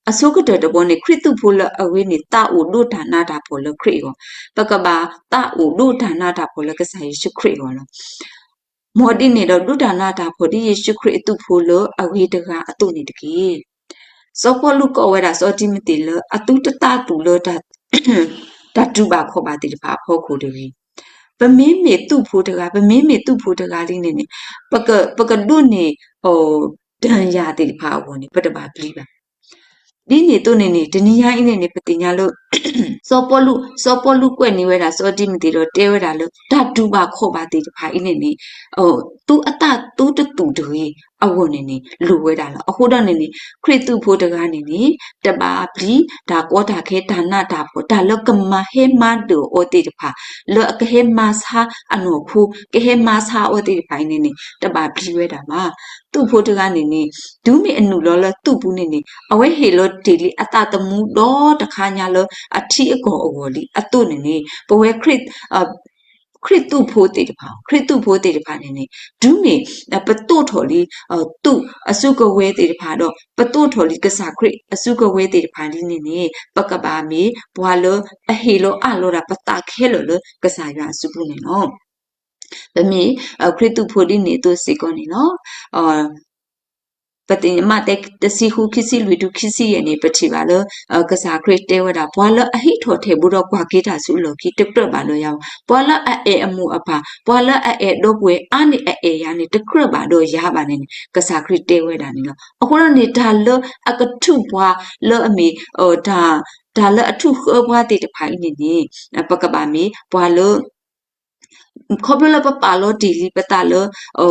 အဆိကတၢၢ်တဘီန့ၣ် ခရံာ်သုးဖိလၢအဂ့ၤန့ၣ် သးအိၣ်ဒိးတၢ်နးတၢ်ဖှီၣ်လၢခရံာ်အဂီၢ်, ပကဘၣ်သးအိၣ်ဒိးတၢ်နးတၢ်ဖှီၣ်လၢကစၢ်ယ့ၣ်ၡူးခရံာ်အဂီၢ်လီၤ. မ်ဒ်န့ၣ်ဒီး ဒိးတၢ်နးတၢ်ဖှီၣ်ဒ်ယ့ၣ်ၡူးခရံာ်အသုးဖိလၢအဂ့ၤတဂၤအသိးန့ၣ်တက့ၢ်. စီၤပီလူးကိးဝဲဒၣ်စီၤတံၤမသ့းလၢ အသုတသးသူၣ်လၢ တၢ်တူၢ်ဘၣ်ခီၣ်ဘၣ်သ့ၣ်တဖၣ်အဖီခိၣ်တဂ့ၤ. ပမ့မ့ၢ်သုးဖိတဂၤ, ပမ့မ့ၢ်သုးဖိတဂၤလံန့ၣ်န့ၣ်, ပကဒိးန့ၢ် ဒဏ်ရာသ့ၣ်တဖၣ်အဂီၢ်န့ၣ် ပတဘၣ်ပျံၤဘၣ်. ဒ်န့ၣ်အသိးန့ၣ်န့ၣ် တနံၤညါအံၤန့ၣ်န့ၣ် ပသ့ၣ်ညါလၢ စီၤပီလူး, စီၤပီလူးကွဲးန့ၢ်ဝဲဒၣ်စီၤတံၤမသ့းဒီးတဲဝဲဒၣ်လၢ တၢ်တူၢ်ဘၣ်ခီၣ်ဘၣ်သ့ၣ်တဖၣ်အံၤန့ၣ်န့ၣ် သုအသးသုတသူၣ်တဂ့ၤအဂီၢ်န့ၣ်န့ၣ် လိၣ်ဝဲဒၣ်လီၤ. အဃိဒီးန့ၣ်န့ၣ် ခရံာ်သုးဖိတဂၤန့ၣ်န့ၣ် တဘၣ်ပျံၤတၢ်ကီတၢ်ခဲ တၢ်နးတၢ်ဖှီၣ် တၢ်လၢကမၤဟဲမၤဒၢၣ်အီၤသ့ၣ်တဖၣ် လၢအကဟဲမၤဆါအနီၢ်ခိ ကဟဲမၤဆါအီၤသ့ၣ်တဖၣ်အံၤန့ၣ်န့ၣ် တဘၣ်ပျံၤဝဲဒၣ်ဘၣ်. သုးဖိတဂၤန့ၣ်န့ၣ် တုၤမ့ၢ်အနုာ်လီၤလၢသုးပူၤန့ၣ်န့ၣ် အဝဲဟ့ၣ်လီၤတ့ၢ်လံအသးသမူဒီတခါညါလၢအထံအကီၢ်အဂီၢ်လံအသိးန့ၣ်န့ၣ် ပဝဲခရံာ် ခရံာ်သူၣ်ဖိသ့ၣ်တဖၣ်, ခရံာ်သူၣ်ဖိသ့ၣ်တဖၣ်န့ၣ်န့ၣ် တုၤမ့ၢ်ပသိၣ်ထီၣ်လံ သူၣ်အစုကဝဲၤသ့ၣ်တဖၣ်ဒီး ပသိၣ်ထီၣ်လံကစၢ်ခရံာ်အစုကဝဲၤသ့ၣ်တဖၣ်လံန့ၣ်န့ၣ် ပကဘၣ်မ့ၢ်ပှၤလၢအဟ့ၣ်လီၤအးလီၤဒၣ်ပသးခဲလၢာ်လၢကစၢ်ယွၤအစုပူၤန့ၣ်လီၤ. ပမ့ၢ်ခရံာ်သူၣ်ဖိဒ်န့ၣ်အသိးစ့ၢ်ကီးန့ၣ်လီၤ. ပသ့ၣ်ညါမးသဲတဆံဃု ခံဆံလွံၢ်တုၤခံဆံယဲၢ်န့ၣ် ပထံၣ်ဘၣ်လၢ ကစၢ်ခရံာ်တဲဝဲဒၣ် ပှၤလၢအဟံးထီၣ်ထဲးဘိဒီးကွၢ်က့ၤတၢ်ဆူအလီၢ်ခံ တကြၢးဘၣ်ဒီးယၤဘၣ်. ပှၤလၢအအဲၣ်အမိၢ်အပၢ်, ပှၤလၢအအဲၣ်ဒီပုၢ်ဝဲၢ်အါန့ၢ်အအဲၣ်ယၤန့ၣ် တကြၢးဘၣ်ဒီးယၤဘၣ်န့ၣ်န့ၣ် ကစၢ်ခရံာ်တဲဝဲဒၣ်န့ၣ်လီၤ. အဃိဒီးန့ၣ် တၢ်လၢအကထုးပှၤလၢအမ့ၢ် တၢ် တၢ်လၢအထုးဃၢပှၤသ့ၣ်တဖၣ်အံၤန့ၣ်န့ၣ် ပကဘၣ်မ့ၢ်ပှၤလၢ ခီဖျိလၢပပာ်လီၤတ့ၢ်လံပသးလၢ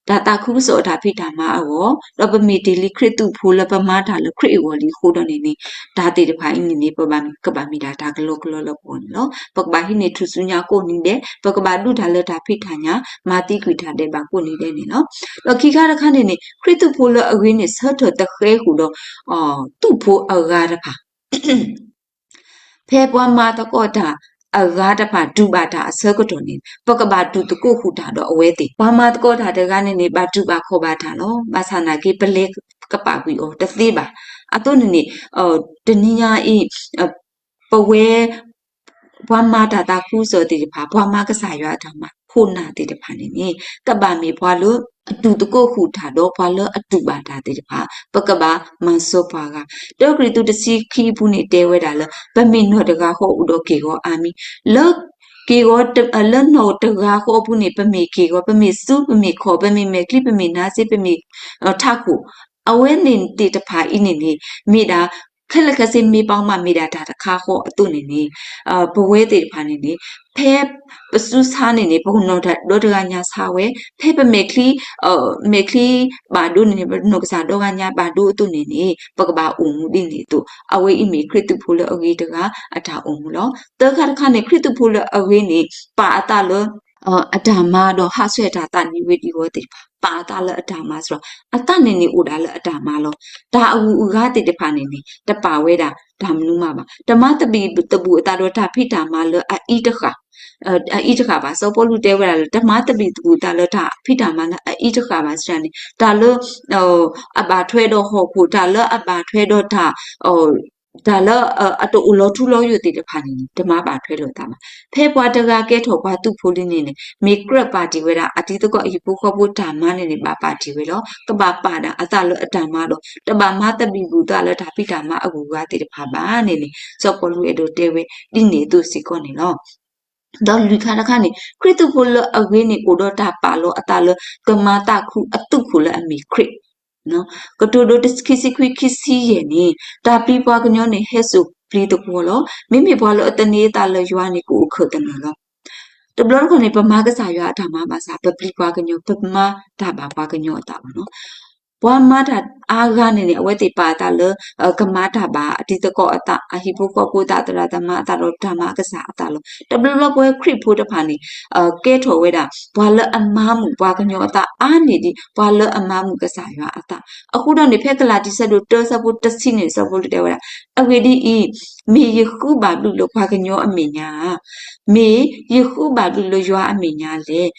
တၢ်သးခုကစီၣ်အတၢ်ဖံးတၢ်မၤအဂီၢ်, ဒီးပမ့ၢ်တ့ၢ်လံခရံာ်သူၣ်ဖိလၢပမၤတၢ်လၢခရံာ်အဂီၢ်လံအဃိဒီးန့ၣ်န့ၣ် တၢ်သ့ၣ်တဖၣ်အံၤန့ၣ်န့ၣ် ပဘၣ်ကဘၣ်မ့ၢ်ဒၣ်တၢ်ကလီကလီလၢပဂီၢ်န့ၣ်လီၤ. ပကဘၣ်ဟံးန့ၢ်ထူၣ်စုညါကိးနံၤဒဲး, ပကဘၣ်ဒုးတၢ်လၢတၢ်ဖံးတၢ်ညၣ်, မၤသံကွံာ်တၢ်ဒဲးဘးကိးနံၤဒဲးန့ၣ်လီၤ. ဒီးခံခါတခါန့ၣ်န့ၣ် ခရံာ်သူၣ်ဖိလၢအဂ့ၤန့ၣ် ဆၢထၢၣ်သဃဲဃုာ်ဒီး သူၣ်ဖိအဂၤတဖၣ် ဖဲပှၤမၤသကိးတၢ်အဂၤတဖၣ်တူၢ်ဘၣ်တၢ်အဆၢကတီၢ်န့ၣ် ပကဘၣ်တူၢ်သကိးဃုာ်တၢ်ဒီးအဝဲသ့ၣ်. ပှၤမၤသကိးတၢ်တဂၤန့ၣ်န့ၣ် ဘၣ်တူၢ်ဘၣ်ခီၣ်ဘၣ်တၢ်လီၤ. ဘၣ်ဆၣ်နာ်က့ ပလဲၤကပာ်ကွံာ်အီၤတသ့ဘၣ်. အသိးန့ၣ်န့ၣ် တနံၤညါအံၤ ပဝဲ ပှၤမၤတၢ်သးခုကစီၣ်သ့ၣ်တဖၣ်, ပှၤမၤကစၢ်ယွၤအတၢ်မၤခိၣ်နၢ်သ့ၣ်တဖၣ်န့ၣ်န့ၣ် ကဘၣ်မ့ၢ်ပှၤလၢအတူၢ်သကိးဃုာ်တၢ်ဒီးပှၤလၢအတူၢ်ဘၣ်တၢ်သ့ၣ်တဖၣ်, ပကဘၣ်မၤစၢၤပှၤဂၤ. တၢကရံၣ်သူးတဆံခံအပူၤန့ၣ် တဲဝဲဒၣ်လၢ ပမ့ၢ်နီၢ်တဂၤဃီအိၣ်ဒီးက့ၢ်ဂီၤအါမံၤ, လၢ က့ၢ်ဂီၤ လၢနီၢ်တဂၤဃီအပူၤန့ၣ် ပမ့ၢ်က့ၢ်ဂီၤ, ပမ့ၢ်သူ, ပမ့ၢ်ခီၣ်, ပမ့ၢ်မဲာ်ချံ, ပမ့ၢ်နါစ့, ပမ့ၢ်ထးခိၣ်, အဝဲန့ၣ်သ့ၣ်တဖၣ်အံၤန့ၣ်န့ၣ် မ့ၢ်ဒၣ် ခဲလၢာ်ခဲဆ့မ့ၢ်ပာ်မးမ့ၢ်ဒၣ်တၢ်တခါဃီအသိးန့ၣ်န့ၣ် ပဝဲသ့ၣ်တဖၣ်န့ၣ်န့ၣ် ဖဲပစုဆါန့ၣ်န့ၣ် ပကနီၢ်ဒီတဂၤညါဆါဝဲ, ဖဲပမဲာ်ချံ မဲာ်ချံဘၣ်ဒိန့ၣ်န့ၣ် ပနီၢ်ကစၢ်ဒီဂၤညါဘၣ်ဒိအသိးန့ၣ်န့ၣ် ပကဘၣ်အိၣ်မူဒ်န့ၣ်အသိး အဝဲအံၤမ့ၢ်ခရံာ်သူၣ်ဖိလၢအဂ့ၤတဂၤအတၢ်အိၣ်မူလီၤ. သၢခါတခါန့ၣ် ခရံာ်သူၣ်ဖိလၢအဂ့ၤန့ၣ် ပာ်အသးလၢ အတၢ်မၤဒီးဟးဆှဲးတၢ်သးဒ်ဝဲဒ်အံၤသ့ၣ်တဖၣ် ပာ်အသးလၢအတၢ်မၤစ့ၢ်ကီး အသးန့ၣ်န့ၣ်အိၣ်ဒၣ်လၢအတၢ်မၤလီၤ. တၢ်အဂုၤအဂၤသ့ၣ်တဖၣ်န့ၣ်န့ၣ် တပာ်ဝဲဒၣ်တၢ်မနုၤမးဘၣ်. တမၤသဘံၣ်သဘုၣ်အသးဒီးတၢ်ဖံးတၢ်မၤလၢအအံၤတဃၣ် အအံၤတဃၣ်ဘၣ်. စီၤပီလူးတဲဝဲဒၣ်လၢ တမၤသဘံၣ်သဘုၣ်အသးလၢတၢ်ဖံးတၢ်မၤလၢအအံၤတဃၣ်ဘၣ်စ့ၢ်န့ၣ် တၢ်လၢ အဘၣ်ထွဲဒီးဟီၣ်ခိၣ် တၢ်လၢအဘၣ်ထွဲဒီးတၢ် တၢ်လၢအတအိၣ်လီၤထူလီၤယိာ်သ့ၣ်တဖၣ်န့ၣ်န့ၣ် တမၤဘၣ်ထွဲလိာ်သးဘၣ်. ဖဲပှၤတဂၤကဲထီၣ်ပှၤသူၣ်ဖိလံန့ၣ်န့ၣ် မ့ၢ်ကြၢးပာ်တ့ၢ်ဝဲဒၣ် အတံၤသကိးအဟံၣ်ဖိဃီဖိတၢ်မၤန့ၣ်န့ၣ် ဘၣ်ပာ်တ့ၢ်ဝဲလီၤ. ကဘၣ်ပာ်ဒၣ်အသးလၢအတၢ်မၤဒီး တဘၣ်မၤသဘံၣ်သဘုၣ်အသးလၢတၢ်ဖံးတၢ်မၤအဂုၤအဂၤသ့ၣ်တဖၣ်ဘၣ်န့ၣ်န့ၣ် စီၤပီလူးအဲၣ်ဒိးတဲဝဲဒ်န့ၣ်အသိးစ့ၢ်ကီးန့ၣ်လီၤ. ဒီးလွံၢ်ခါတခါန့ၣ် ခရံာ်သူၣ်ဖိလၢအဂ့ၤန့ၣ် အိၣ်ဒီးတၢ်ပာ်လီၤအသးလၢ ကမၤသးခုအသုးခိၣ်လၢအမ့ၢ်ခရံာ် ကတိၤဒိ ခံဆံခွံ ခံဆံယဲၢ်န့ၣ် တၢ်ပျံၤပှၤကညီန့ၣ် ဟဲစိာ်ပျံၤသကွီၤလီၤ. မ့မ့ၢ်ပှၤလၢအသန့ၤအသးလၢယွၤန့ၣ် ကအိၣ်ခၢၣ်သနၢၣ်လီၤ. တဘျီတခီၣ်န့ၣ် ပမၤကစၢ်ယွၤအတၢ်မၤဘၣ်ဆၣ် ပပျံၤပှၤကညီ ပမၤတၢ်ဘၣ်ပှၤကညီအသးလီၤ. ပှၤမၤတၢ်အါဂၤန့ၣ်န့ၣ် အဝဲသ့ၣ်ပာ်အသးလၢ ကမၤတၢ်ဘၣ်အတံၤသကိးအသး အဟံၣ်ဖိဃီဖိအသး သရၣ်သမါအသးဒီးတၢ်မၤအကစၢ်အသးလီၤ. တဘျီဘျီပဝဲခရံာ်ဖိတဖၣ်န့ၣ် ကဲထီၣ်ဝဲဒၣ် ပှၤလၢအမၤမုာ်ပှၤကညီအသးအါန့ၢ်ဒံး ပှၤလၢအမၤမုာ်ကစၢ်ယွၤအသး. အဃိဒီးန့ၣ် ဖဲကလၤတံ ဆၢဒိၣ်တၢ ဆၢဖိတဆံန့ၣ် စီၤပီလူးတဲဝဲဒၣ် အဂ့ၢ်ဒ်အံၤ, မ့ၢ်ယဃုဘၣ်ဘျုးလၢပှၤကညီအမဲာ်ညါဧါ, မ့ၢ်ယဃုဘၣ်ဘျုးလၢယွၤအမဲာ်ညါလဲၣ်.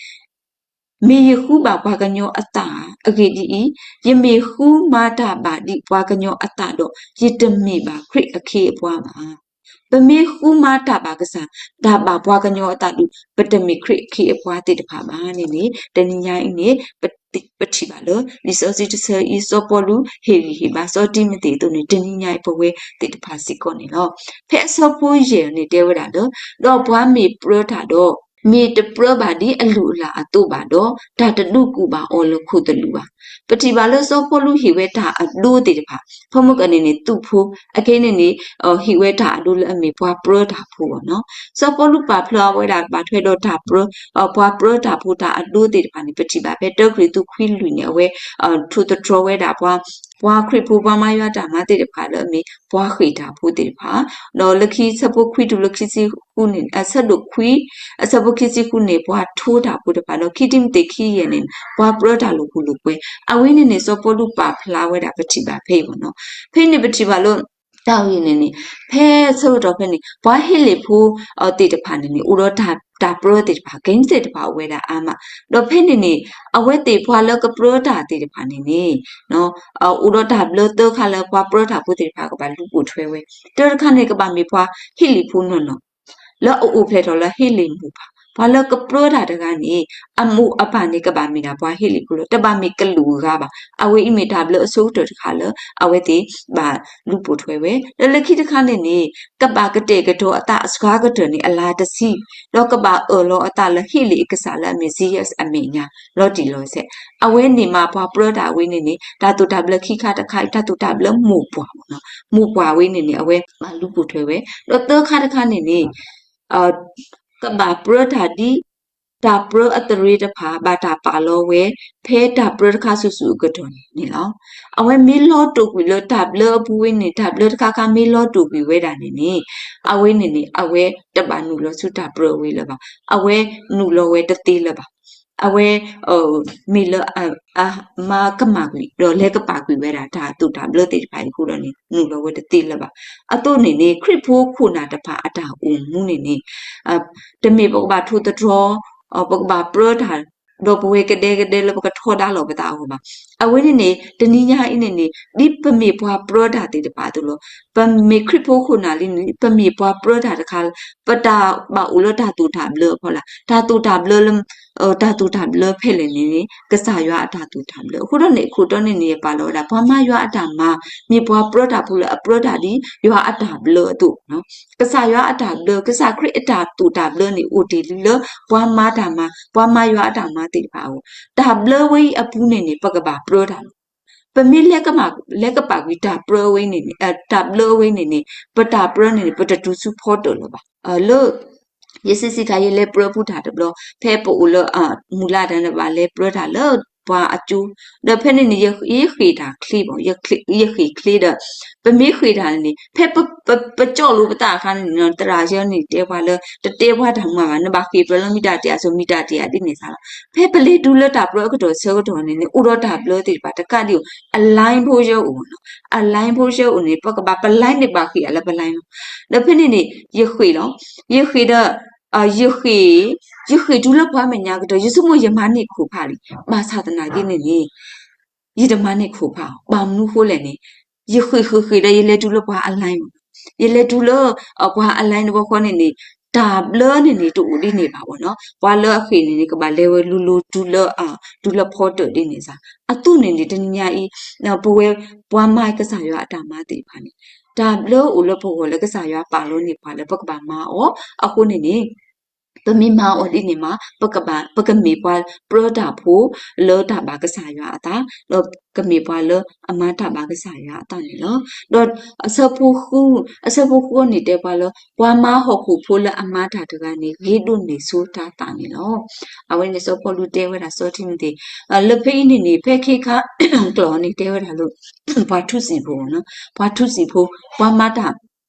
မ့ၢ်ယဃုဘၣ်ပှၤကညီအသးဧါ. အဂ့ၢ်ဒ်အံၤ, ယမ့ၢ်ဃုမၤတၢ်ဘၣ်ဒံးပှၤကညီအသးဒီး ယတမ့ၢ်ဘၣ်ခရံာ်အခ့အပှၤဘၣ်. ပမ့ၢ်ဃုမၤတၢ်ဘၣ်ကစၢ် တၢ်ဘၣ်ပှၤကညီအသးဒီး ပတမ့ၢ်ခရံာ်အခ့အပှၤသ့ၣ်တဖၣ်ဘၣ်န့ၣ်န့ၣ် တနံၤညါအံၤန့ၣ် ပထံၣ်ဘၣ်လၢ လံာ်စီဆှံတဆၢအံၤ စီၤပီလူးဟ့ၣ်ဂံၢ်ဟ့ၣ်ဘါ စီၤတံၤမသ့းအသိးန့ၣ် တနံၤညါအံၤပဝဲသ့ၣ်တဖၣ်စ့ၢ်ကီးန့ၣ်လီၤ. ဖဲအဆၢဖိယဲၢ်န့ၣ်တဲဝဲဒၣ်လၢ ဒီးပှၤမ့ၢ်ပြၢတၢ်ဒီး မ့ၢ်တပြၢဘၣ်ဒ်အလုၢ်အလၢ်အသိးဘၣ်ဒီး တၢ်တဒုးကူၣ်ဘၣ်အီၤလၢခိၣ်သလုးဘၣ်. ပထံၣ်ဘၣ်လၢစီၤပီလူးဟ့ၣ်ဝဲတၢ်အဒိသ့ၣ်တဖၣ် ဖဲမုၢ်ကန့ၣ်န့ၣ် သူၣ်ဖိ အခဲအံၤန့ၣ်န့ၣ် ဟ့ၣ်ဝဲတၢ်အဒိလၢအမ့ၢ်ပှၤပြၢတၢ်ဖိအဂီၢ်န့ၣ်လီၤ. စီၤပီလူးပာ်ဖျါဝဲဒၣ် ဘၣ်ထွဲဒီးတၢ်ပြၢ ပှၤပြၢတၢ်ဖိတၢ်အဒိသ့ၣ်တဖၣ်န့ၣ် ပထံၣ်ဘၣ်ဖဲတၢကရံၣ်သူးခွံလွံၢ်န့ၣ် အဝဲ ထိၣ်သတြီၤဝဲဒၣ်ပှၤ ပှၤခရံာ်ဖိ ပှၤမၤယွၤတၢ်မၤသ့ၣ်တဖၣ်လၢအမ့ၢ် ပှၤဃ့ၢ်တၢ်ဖိသ့ၣ်တဖၣ် ဒီးလၢခံဆၢဖိခွံတုၤလၢခံဆံဃုန့ၣ် အဆၢဒိၣ်ခွံ အဆၢဖိခံဆံဃုန့ၣ် ပှၤထိတၢ်ဖိတဖၣ် ဒီးခံတံၤမသ့းခံယဲၢ်န့ၣ် ပှၤပြၢတၢ်လိာ်ခိၣ်လိာ်ကွဲ အဝဲန့ၣ်န့ၣ် စီၤပီလူးပာ်ဖျါဝဲဒၣ်ပထံၣ်ဘၣ်ဖဲအံၤအဂီၢ်န့ၣ်လီၤ. ဖဲအံၤန့ၣ်ပထံၣ်ဘၣ်လၢ တၢ်ဂ့ၢ်န့ၣ်န့ၣ် ဖဲဆၢကတီၢ်ဖဲန့ၣ် ပှၤဟ့လ့ၣ်ဖိသ့ၣ်တဖၣ်န့ၣ်န့ၣ် အိၣ်ဒီးတၢ်ပြၢသ့ၣ်တဖၣ် ကဲသ့ၣ်တဖၣ်အိၣ်ဝဲဒၣ်အါမး, ဒီးဖဲန့ၣ်န့ၣ် အဝဲသ့ၣ်ပှၤလၢကပြၢတၢ်သ့ၣ်တဖၣ်န့ၣ်န့ၣ် အိၣ်ဒီးတၢ်ဘျၢသၢခါလၢပှၤပြၢတၢ်ဖိသ့ၣ်တဖၣ်ကဘၣ်လူၤပိာ်ထွဲဝဲ, တၢတခါန့ၣ် ကဘၣ်မ့ၢ်ပှၤဟ့လ့ၣ်ဖိနီၢ်နီၢ် လၢအအိၣ်ဖျဲၣ်ထီၣ်လၢဟ့လ့ၣ်မိၢ်ပၢ်, ပှၤလၢကပြၢတၢ်တဂၤန့ၣ် အမိၢ်အပၢ်န့ၣ် ကဘၣ်မ့ၢ်ဒၣ်ပှၤဟ့လ့ၣ်ဖိလီၤ, တဘၣ်မ့ၢ်ကလူးအဂၤဘၣ်. အဝဲအံၤမ့ၢ်တၢ်ဘျၢအဆိကတၢၢ်တခါလၢ အဝဲသ့ၣ်ဘၣ်လူၤပိာ်ထွဲဝဲ, ဒီးလၢခံတခါန့ၣ်န့ၣ် ကဘၣ်ကတဲာ်ကတီၤအသးအစှၤကတၢၢ်န့ၣ် အလါတဆံ, ဒီးကဘၣ်အၢၣ်လီၤအသးလၢဟ့လ့ၣ်အကစၢ်လၢအမ့ၢ် Jesus အမဲာ်ညါ လီၤတံၢ်လီၤဆဲး, အဝဲန့ၣ်မးပှၤပြၢတၢ်ဝဲန့ၣ်န့ၣ် တၢ်သိၣ်တၢ်ဘျၢခံခါတခါအံၤ တၢ်သိၣ်တၢ်ဘျၢမိၢ်ပှၢ်, မိၢ်ပှၢ်ဝဲန့ၣ်န့ၣ် အဝဲဘၣ်လူၤပိာ်ထွဲဝဲ, ဒီးသၢခါတခါန့ၣ်န့ၣ် ကဘၣ်ပြၢတၢ်ဒ် တၢ်ပြၢအသရ့တဖၣ် ဘၣ်တၢ်ပာ်လီၤဝဲ ဖဲတၢ်ပြၢတခါဆူၣ်ဆူၣ်အကတီၢ်န့ၣ်န့ၣ်လီၤ. အဝဲမ့ၢ်လီၤတိာ်ကွံာ်လၢတၢ်ဘျၢအပူၤဝဲန့ၣ် တၢ်ဘျၢတခါခါမ့ၢ်လီၤတိာ်ကွံာ်ဝဲဒၣ်န့ၣ်န့ၣ် အဝဲန့ၣ်န့ၣ် အဝဲတဘၣ်နုာ်လီၤဆူတၢ်ပြၢအဝဲလၢၤဘၣ်. အဝဲနုာ်လီၤဝဲတသ့လၢၤဘၣ်. အဝဲ မ့ၢ်လၢ အမါကမၣ်ကွံာ် ဒီးလဲၤကပာ်ကွံာ်ဝဲဒၣ် တၢ်သိၣ်တၢ်ဘျၢသ့ၣ်တဖၣ်အံၤအဃိဒီးန့ၣ် နုာ်လီၤဝဲတသ့လၢၤဘၣ်. အသိးန့ၣ်န့ၣ် ခရံာ်ဖိခိၣ်နၢ်တဖၣ်အတၢ်အိၣ်မူန့ၣ်န့ၣ် တမ့ၢ်ပကဘၣ်ထိၣ်သတြီၤ ပကဘၣ်ပြၢတၢ် ဒီးပဝဲကဒဲကဒဲလၢပကထီဒါလီၤပသးအဂီၢ်ဘၣ်. အဝဲန့ၣ်န့ၣ် တနံၤညါအံၤန့ၣ်န့ၣ် ဒ်ပမ့ၢ်ပှၤပြၢတၢ်သ့ၣ်တဖၣ်အသိးလီၤ. ပမ့ၢ်ခရံာ်ဖိခိၣ်နၢ်လံန့ၣ် ပမ့ၢ်ပှၤပြၢတၢ်တခါလၢ ပတၢ်ဘၣ်အိၣ်လၢတၢ်သိၣ်တၢ်ဘျၢအဖီလာ်, တၢ်သိၣ်တၢ်ဘျၢလၢ တၢ်သိၣ်တၢ်ဘျၢဖဲလဲၣ်န့ၣ်န့ၣ် ကစၢ်ယွၤအတၢ်သိၣ်တၢ်ဘျၢ. အဃိဒီးန့ၣ် အခိၣ်တီန့ၣ်န့ၣ် ယပာ်လီၤဝဲဒၣ် ပှၤမါယွၤအတၢ်မၤ မ့ၢ်ပှၤပြၢတၢ်ဖိလၢအပြၢတၢ်ဒ်ယွၤအတၢ်ဘျၢအသိး, ကစၢ်ယွၤအတၢ်ဘျၢ ကစၢ်ခရံာ်အတၢ်သိၣ်တၢ်ဘျၢန့ၣ် အိၣ်တ့ၢ်လံလၢပှၤမၤတၢ်မၤ ပှၤမါယွၤအတၢ်မၤသ့ၣ်တဖၣ်အဂီၢ်, တၢ်ဘျၢဝဲအံၤအပူၤန့ၣ်န့ၣ် ပကဘၣ်ပြၢတၢ်လီၤ. ပမ့ၢ်လဲၤကပာ်ကွံာ်တၢ်ပြၢဝဲန့ၣ်န့ၣ် တၢ်ဘျၢဝဲန့ၣ်န့ၣ် ပတၢ်ပြၢန့ၣ်န့ၣ် ပတတုၤဆူဖီတၢၣ်လၢၤဘၣ်. လၢ ယဆံးစံးခါ ယလဲၤပြၢဖုတၢ်တဘျီ ဖဲပအိၣ်လၢ မူလတၢ်န့ၣ် ဘၣ်လဲၤပြၢတၢ်လၢပှၤအကၠိ, ဒီးဖဲန့ၣ်န့ၣ် ယဃ့ၢ်တၢ်ချ့ဘၣ်, ယဃ့ၢ်ချ့ဒီး ပမ့ၢ်ဃ့ၢ်တၢ်န့ၣ် ဖဲပကၠီၣ်လိာ်ပသးအခါန့ၣ် သရၣ်ယဲန့ၣ်တဲပှၤလၢ တတဲပှၤတၢ်မၤဘၣ်, နဘၣ်ဃ့ၢ်ပြၢလၢမံတၢ်တ့ၢ်အစိၤ မံတၢ်တ့ၢ်အဒ်န့ၣ်စ့ၢ်လီၤ. ဖဲပလဲၤတုၤလၢတၢ်ပြၢအကတီၢ်ဆၢကတီၢ်န့ၣ်န့ၣ် အိၣ်ဒီးတၢ်ဘျၢသ့ၣ်တဖၣ်တကးဒံးအိၣ် အ line ဖိယဲအိၣ်နီၤ, အ line ဖိယဲအိၣ်န့ၣ် ပကဘၣ်ပ line န့ၣ် ဘၣ်ဃ့ၢ်အီၤလၢပ line လီၤ. ဒီးဖဲန့ၣ်န့ၣ် ယဃ့ၢ်လီၤ, ယဃ့ၢ်ဒီး ယဃ့ၢ်, ယဃ့ၢ်တုၤလၢပှၤမဲာ်ညါကတၢၢ် ယဆိကမိၣ်ယမၤန့ၢ်ခိၣ်ဖးလံ, ဘၣ်ဆၣ်သနာ်က့န့ၣ်န့ၣ် ယတမၤန့ၢ်ခိၣ်ဖးအီၤ, ဘၣ်မနုၤဃိလဲၣ်န့ၣ် ယဃ့ၢ်ဃ့ၢ်ဃ့ၢ်ဒီး ယလဲၤတုၤလၢပှၤအ line မး, ယလဲၤတုၤလၢ ပှၤအ line တဘျီဃီန့ၣ်န့ၣ် တၢ်ဘျၢန့ၣ်န့ၣ် တအိၣ်ဒ်န့ၣ်ဘၣ်ဘၣ်နီၤ, ပှၤလၢအဃ့ၢ်န့ၣ်န့ၣ် ကဘၣ်လဲၤဝဲလိၤလိၤတုၤလၢ တုၤလၢဖီတၢၣ်ဒ်န့ၣ်စ့ၢ်, အသိးန့ၣ်န့ၣ် တနံၤညါအံၤ ပဝဲပှၤမၤကစၢ်ယွၤအတၢ်မၤသ့ၣ်တဖၣ်န့ၣ် တၢ်ဘျၢအိၣ်လၢပဂီၢ်လၢကစၢ်ယွၤပာ်လီၤန့ၢ်ပှၤလၢပကဘၣ်မၤအီၤ, အဃိန့ၣ်န့ၣ် ပမ့ၢ်မၤအီၤဒ်န့ၣ်မး ပကဘၣ် ပကမ့ၢ်ပှၤပြၢတၢ်ဖိ လၢတၢ်ဘၣ်ကစၢ်ယွၤအသး, ဒီးကမ့ၢ်ပှၤလၢအမၤတၢ်ဘၣ်ကစၢ်ယွၤအသးန့ၣ်လီၤ. ဒီးအဆၢဖိဃု, အဆၢဖိဃုန့ၣ်တဲပှၤလၢ ပှၤမၤဟီၣ်ခိၣ်ဖိလၢအမၤတၢ်တဂၤန့ၣ် ဂ့ၤဒိၣ်န့ၢ်ဆူတၢ်သၣ်န့ၣ်လီၤ. အဝဲန့ၣ်စီၤပီလူးတဲဝဲဒၣ်စီၤထံမိၤသ့း, လၢဖဲအံၤန့ၣ်န့ၣ် ဖဲခ့ခါကျိာ်န့ၣ် တဲဝဲဒၣ်လၢ ပှၤထူစံာ်ဖိနီၤ, ပှၤထူစံာ်ဖိ, ပှၤမၤတၢ်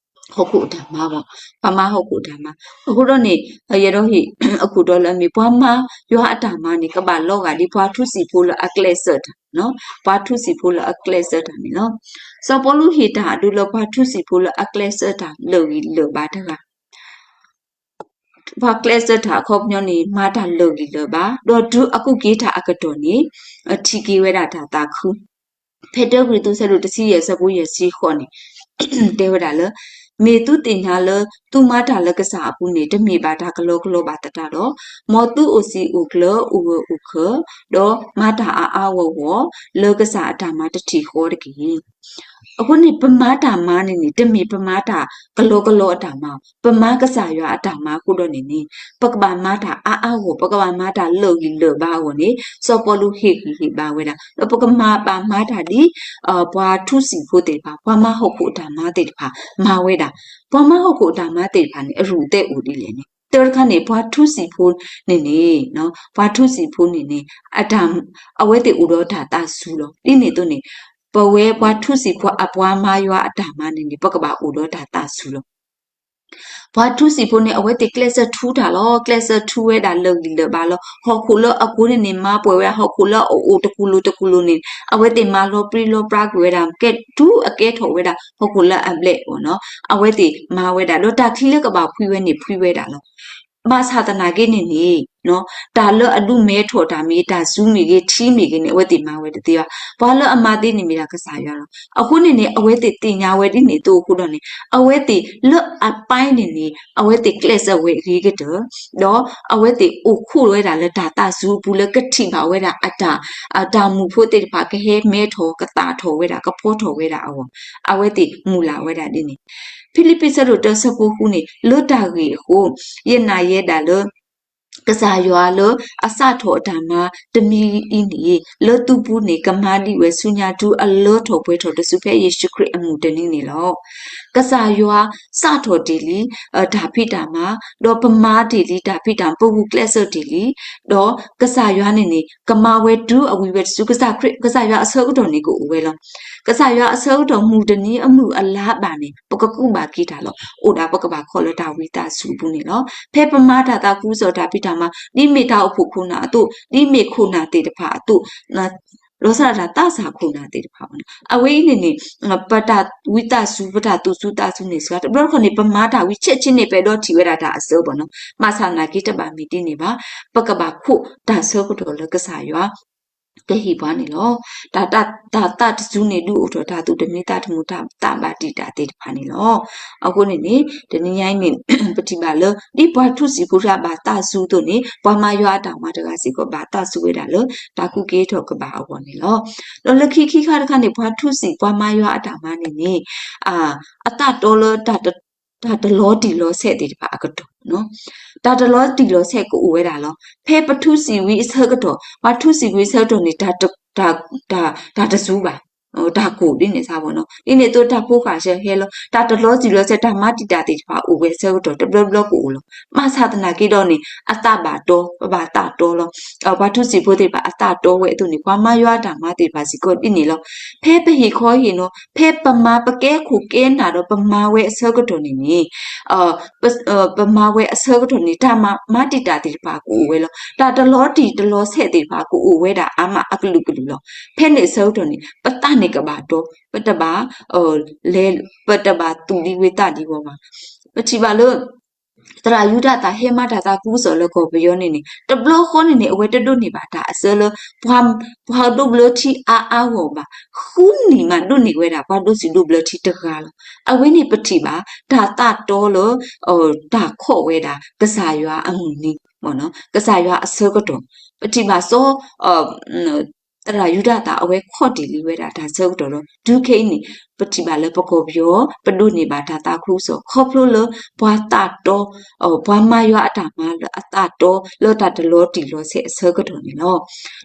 ဟီၣ်ခိၣ်အတၢ်မၤဘၣ်, ပှၤမၤဟီၣ်ခိၣ်အတၢ်မၤ, အဃိဒီးန့ၣ် ယအဲၣ်ဒိးဟ့ၣ် အခိၣ်တီလၢအမ့ၢ် ပှၤမၤယွၤအတၢ်မၤန့ၣ် ကဘၣ်လီၤဂာ်ဒ်ပှၤထူစံာ်ဖိလၢအကျဲးစၢးတၢ်နီၤ, ပှၤထူစံာ်ဖိလၢအကျဲးစၢးတၢ်န့ၣ်လီၤ. စီၤပီလူးဟ့ၣ်တၢ်အဒိလၢပှၤထူစံာ်ဖိလၢအကျဲးစၢးတၢ်လၢာ်ဂံၢ်လၢာ်ဘါတဂၤ ပှၤကျဲးစၢးတၢ်အခီပညီန့ၣ် မၤတၢ်လၢာ်ဂံၢ်လၢာ်ဘါ, ဒီးတုၤအကူးက့ၤတၢ်အကတီၢ်န့ၣ် ထံၣ်က့ၤဝဲဒၣ်တၢ်သးခု. ဖဲတၢကရံၣ်သူး ဆၢဒိၣ်တဆံယဲၢ် ဆၢဖိယဲၢ်ဆံဃိးန့ၣ် တဲဝဲဒၣ်လၢ မ့ၢ်သုသ့ၣ်ညါလၢ သုမၤတၢ်လၢကစၢ်အပူၤန့ၣ် တမ့ၢ်ဘၣ်တၢ်ကလီကလီဘၣ်သတးဒီး မ်သုအိၣ်စံာ်အိၣ်ကျၢၤ အိၣ်ဂၢၢ်အိၣ်ခၢၣ် ဒီးမၤတၢ်အါအါဂီၢ်ဂီၢ် လၢကစၢ်အတၢ်မၤတထံၣ်ဃီတက့ၢ်. အဃိန့ၣ် ပမၤတၢ်မၤန့ၣ်န့ၣ် တမ့ၢ်ပမၤတၢ်ကလီကလီအတၢ်မၤ, ပမၤကစၢ်ယွၤအတၢ်မၤအဃိဒီးန့ၣ်န့ၣ် ပကဘၣ်မၤတၢ်အါအါဂီၢ်ဂီၢ်, ပကဘၣ်မၤတၢ်လၢာ်ဂံၢ်လၢာ်ဘါအဂီၢ်န့ၣ် စီၤပီလူးဟ့ၣ်ဂံၢ်ဟ့ၣ်ဘါဝဲဒၣ်, ဒီးပကမၤဘၣ်မၤတၢ်ဒ် ပှၤထူစံာ်ဖိသ့ၣ်တဖၣ်, ပှၤမၤဟီၣ်ခိၣ်အတၢ်မၤသ့ၣ်တဖၣ် မၤဝဲဒၣ်. ပှၤမၤဟီၣ်ခိၣ်အတၢ်မၤသ့ၣ်တဖၣ်န့ၣ် အရူၢ်အသဲအိၣ်ဒ်လဲၣ်န့ၣ် တၢတခါန့ၣ် ပှၤထူစံာ်ဖိန့ၣ်န့ၣ်, ပှၤထူစံာ်ဖိန့ၣ်န့ၣ် အဝဲသ့ၣ်အိၣ်ဒီးတၢ်သးစူၤလီၤ. ဒ်န့ၣ်အသိးန့ၣ် ပဝဲပှၤထူစံာ်ဖိအပှၤမၤယွၤအတၢ်မၤန့ၣ်န့ၣ် ပကဘၣ်အိၣ်ဒီးတၢ်သးစူၤလီၤ. ပှၤထူစံာ်ဖိန့ၣ် အဝဲသ့ၣ်ကျဲးစၢးထူတၢ်လီၤ. ကျဲးစၢးထူဝဲဒၣ်လၢာ်ဂံၢ်လၢာ်ဘါလီၤ. ဟီၣ်ခိၣ်လၢအကိၤန့ၣ်န့ၣ် မၤပှဲၤဝဲဒၣ်ဟီၣ်ခိၣ်လၢအအိၣ်တကူၣ်လိၤတကူၣ်လိၤန့ၣ် အဝဲသ့ၣ်မၤလီၤပြံလီၤပြါကွံာ်ဝဲဒၣ် ကဲထူအကဲထီၣ်ဝဲဒၣ် ဟီၣ်ခိၣ်လၢအဘျဲၣ်အဂီၢ်နီၤ. အဝဲသ့ၣ်မၤဝဲဒၣ် ဒီးတၢ်ချံလၢကဘၣ်ဖှံဝဲန့ၣ် ဖှံဝဲဒၣ်လီၤ. ဘၣ်ဆၣ်သနာ်က့န့ၣ်န့ၣ် တၢ်လၢအဒုးမဲထီၣ်တၢ်မ့ၢ်ဂ့ၤ တၢ်စူၤမ့ၢ်ဂ့ၤ ထံမ့ၢ်ဂ့ၤန့ၣ် အဝဲသ့ၣ်မၤဝဲတသ့ဘၣ်. ပှၤလၢအမၤသ့န့ၣ်မ့ၢ်ဒၣ်ကစၢ်ယွၤလီၤ. အဃိန့ၣ်န့ၣ် အဝဲသ့ၣ်သ့ၣ်ညါဝဲဒ်န့ၣ်အသိးအဃိဒီးန့ၣ် အဝဲသ့ၣ်လၢအပၢ်န့ၣ်န့ၣ် အဝဲသ့ၣ်ကျဲးစၢးဝဲအဂ့ၤကတၢၢ် ဒီးအဝဲသ့ၣ်အိၣ်ခိးဝဲဒၣ်လၢတၢ်သးစူၤအပူၤလၢကထံၣ်ဘၣ်ဝဲဒၣ်အတၢ် တၢ်မူဖိသ့ၣ်တဖၣ် ကဟဲမဲထီၣ်ကသၣ်ထီၣ်ဝဲဒၣ် ကဖီထီၣ်ဝဲဒၣ်အဂီၢ် အဝဲသ့ၣ်မုၢ်လၢ်ဝဲဒၣ်ဒ်န့ၣ်. ဖံလံးပံးဆၢဒိၣ်တၢဆၢဖိဃုန့ၣ် လၢတၢ်ဂ့ၢ်အဃိ ယနာ်ယဲဒၣ်လၢ ကစၢ်ယွၤလၢအစးထီၣ်အတၢ်မၤတမံၤအံၤန့ၣ် လၢသုပူၤန့ၣ် ကမၤဒံးဝဲဆူညါတုၤအလၢထီၣ်ပှဲၤထီၣ်တစုဖဲယ့ၣ်ၡူးခရံာ်အမုၢ်တနံၤန့ၣ်လီၤ. ကစၢ်ယွၤစးထီၣ်တ့ၢ်လံ တၢ်ဖံးတၢ်မၤ ဒီးပမၤတ့ၢ်လံတၢ်ဖံးတၢ်မၤ ပဂုာ်ကျဲးစၢးတ့ၢ်လံ ဒီးကစၢ်ယွၤန့ၣ်န့ၣ် ကမၤဝဲတုၤအဝံၤဝဲတစု ကစၢ်ခရံာ် ကစၢ်ယွၤအဆၢကတီၢ်န့ၣ်ကအိၣ်ဝဲလီၤ. ကစၢ်ယွၤအဆၢကတီၢ်မုၢ်တနံၤအမုၢ်အလါဘၣ်န့ၣ် ပကကူးဘၣ်က့ၤတၢ်လီၤ. အိၣ်ဒၣ်ပကဘၣ်ခီလၢတၢ်ဝံသးစူၤအပူၤန့ၣ်လီၤ. ဖဲပမၤတၢ်သးခုကစီၣ်တၢ်ဖံးတၢ်မၤ ဒ်မ့ၢ်တၢ်အိၣ်ဖှိၣ်ခိၣ်နၢ်အသိး ဒ်မ့ၢ်ခိၣ်နၢ်သ့ၣ်တဖၣ်အသိး လီၤဆီဒၣ်တၢ်သးစၢ်ခိၣ်နၢ်သ့ၣ်တဖၣ်ဘၣ်နီၤ အဝဲအံၤန့ၣ်န့ၣ် ပတၢ်ဝံသးစူၤ ပတၢ်သူၣ်စူၤသးစူၤန့ၣ် စှၤ တဘျီတခီၣ်န့ၣ် ပမၤတၢ်ဝံဆဲးဆ့န့ၣ် ပအဲၣ်ဒိးထံၣ်ဝဲဒၣ်တၢ်အစၢဘၣ်နီၤ ဘၣ်ဆၣ်သနာ်က့တဘၣ်မ့ၢ်ဒ်န့ၣ်ဘၣ် ပကဘၣ်ခိးတၢ်ဆၢကတီၢ်လၢကစၢ်ယွၤ ကဟ့ၣ်ပှၤန့ၣ်လီၤ. တၢ် တၢ်သးတစူၤန့ၣ် ဒုးအိၣ်ထီၣ်တၢ်သူၣ်တမံသးတမုာ် တၢ်သးဘၣ်တံာ်တာ်သ့ၣ်တဖၣ်န့ၣ်လီၤ. အဃိန့ၣ်န့ၣ် တနံၤညါအံၤန့ၣ် ပထံၣ်ဘၣ်လၢ ဒ်ပှၤထူစံာ်ဖိတဂၤဘၣ်သးစူၤအသိးန့ၣ် ပှၤမၤယွၤအတၢ်မၤတဂၤစ့ၢ်ကီး ဘၣ်သးစူၤဝဲဒၣ်လၢ တၢ်ကူၣ်က့ၤထီၣ်ကဘၣ်အဂီၢ်န့ၣ်လီၤ. ဒီးလၢခံခံခါတခါန့ၣ် ပှၤထူစံာ်ပှၤမၤယွၤအတၢ်မၤန့ၣ်န့ၣ် အသးတီလၢ တၢ်တလီၤတံၢ်လီၤဆဲးသ့ၣ်တဖၣ်အကတီၢ်, တၢ်တလီၤတံၢ်လီၤဆဲးကအိၣ်ဝဲဒၣ်လီၤ. ဖဲပထူစံာ်ဝံၤအဆၢကတီၢ်, ပှၤထူစံာ်ဝံၤအဆၢကတီၢ်န့ၣ် တၢ်တစူၤဘၣ်, တၢ်ကိၢ်ဒ်န့ၣ်စ့ၢ်ကီးနီၤ. ဒ်န့ၣ်အသိးတၢ်ဖိဃၢ်ဆၢဟဲလီၤ, တၢ်တလီၤတံၢ်လီၤဆဲး တၢ်မၤတံာ်တာ်သ့ၣ်တဖၣ်အိၣ်ဝဲအဆၢကတီၢ် တဘျီဘျီကအိၣ်လီၤ. ဘၣ်ဆၣ်သနာ်က့ဒီးန့ၣ် အသးဘၣ်တီ, ပဘၣ်သးတီလီၤ. ပှၤထူစံာ်ဖိသ့ၣ်တဖၣ်အသးတီဝဲအသိးန့ၣ် ပှၤမၤယွၤအတၢ်မၤသ့ၣ်တဖၣ်စ့ၢ်ကီးဒ်န့ၣ်လီၤ. ဖဲပဟ့ၣ်ခီဟ့ၣ်နီၤ, ဖဲပမၤပကဲခိၣ်ကဲနၢ်ဒီးပမၤဝဲအဆၢကတီၢ်န့ၣ်န့ၣ် ပမၤဝဲအဆၢကတီၢ်န့ၣ် တၢ်မၤတံာ်တာ်သ့ၣ်တဖၣ်ကအိၣ်ဝဲလီၤ. တၢ်တလီၤတံၢ်တလီၤဆဲးသ့ၣ်တဖၣ်ကအိၣ်ဝဲဒၣ်အါမးအကလုာ်ကလုာ်လီၤ. ဖဲန့ၣ်အဆၢကတီၢ်န့ၣ် ပသးန့ၣ်ကဘၣ်တီ, ပတဘၣ် လဲၤ ပတဘၣ်သူၣ်ဒံဝံသးဒံဝီဘၣ်. ပထံၣ်ဘၣ်လၢ သရၣ်ယူဒၤသၣ်ဟဲမၤတၢ်သးခုကစီၣ်လၢကီၢ်ပယီၤန့ၣ်န့ၣ် တဘျီဃီန့ၣ်န့ၣ် အဝဲတဒိးန့ၢ်ဘၣ်တၢ်အစၢလၢ ပှၤဒိးဘျၢထံအါအါဂီၢ်ဂီၢ်ဘၣ်. ဃုနံၣ်မးဒိးန့ၢ်ဝဲဒၣ် ပှၤဒိးစံးဒိးဘျၢထံတဂၤလီၤ. အဝဲန့ၣ်ပထံၣ်ဘၣ် တၢ်သးတီလၢ တၢ်ခီၣ်ဝဲဒၣ် ကစၢ်ယွၤအမုၢ်နံၤ, ကစၢ်ယွၤအဆၢကတီၢ်, ပထံၣ်ဘၣ်စီၤ သရၣ်ယူဒၤသၣ် အဝဲခီၣ်တ့ၢ်လံဝဲဒၣ်တၢ်ဆၢကတီၢ်ဒီး တုၤခဲအံၤန့ၣ် ပထံၣ်ဘၣ်လၢပကီၢ်ပယီၤ ပဒိးန့ၢ်ဘၣ်တၢ်သးခုကစီၣ် ခီဖျိလၢ ပှၤသးတီ, ပှၤမၤယွၤအတၢ်မၤလၢအသးတီ လၢတၢ်တလီၤတံၢ်လီၤဆဲးအဆၢကတီၢ်န့ၣ်လီၤ.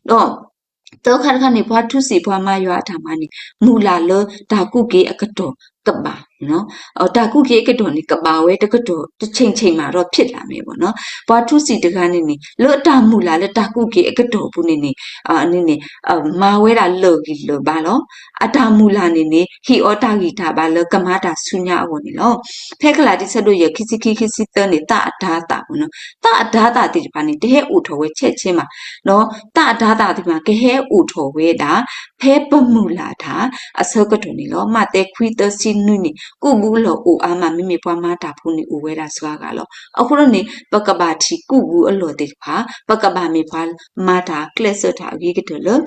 ဒီး သၢခါတခါန့ၣ် ပှၤထူစံာ်ပှၤမၤယွၤအတၢ်မၤန့ၣ် မုၢ်လၢ်လၢတၢ်ကူၣ်က့ၤအကတီၢ်ကဘၣ် တၢ်ကူၣ်က့ၤအကတီၢ်န့ၣ် ကဘၣ်ဝဲတကတီၢ်တဆံးဆံးမးဒီး ဖြစ်လာမယ်ပေါ့နော်. ပှၤထူစံာ်တဂၤန့ၣ်န့ၣ် လၢတၢ်မုၢ်လၢ်လၢတၢ်ကူၣ်က့ၤအကတီၢ်ပူၤန့ၣ်န့ၣ် န့ၣ်န့ၣ် မၤဝဲဒၣ်လၢာ်ဂံၢ်လၢာ်ဘါလီၤ. အတၢ်မုၢ်လၢ်န့ၣ်န့ၣ် ဟ့ၣ်အီၤတၢ်ဂံၢ်တၢ်ဘါလၢကမၤတၢ်ဆူညါအဂီၢ်န့ၣ်လီၤ. ဖဲကလၤတံ ဆၢဒိၣ်ယဲၢ် ခံဆံခံ ခံဆံသၢန့ၣ် သးအဒါသးပေါ့နော်. သးအဒါသးသ့ၣ်တဖၣ်န့ၣ် တဟဲအိၣ်ထီၣ်ဝဲဆဲးဆဲးမး ဒီးသးအဒါသးသ့ၣ်တဖၣ် ကဟဲအိၣ်ထီၣ်ဝဲဒၣ် ဖဲပမုၢ်လၢ်တၢ်အဆၢကတီၢ်န့ၣ်လီၤ. မးသဲခွံသၢဆံနွံန့ၣ် ကူၣ်ဘူးလီၢ်အိၣ်အါမး မ့မ့ၢ်ပှၤမၤတၢ်ဖိန့ၣ်အိၣ်ဝဲဒၣ်စှၤဂၤလီၤ. အဃိန့ၣ် ပကဘၣ်ထံၣ်ကူၣ်ဘူးအလီၢ်သ့ၣ်တဖၣ် ပကဘၣ်မ့ၢ်ပှၤမၤတၢ်ကျဲးစၢးတၢ်အဂ့ၤကတၢၢ်လၢ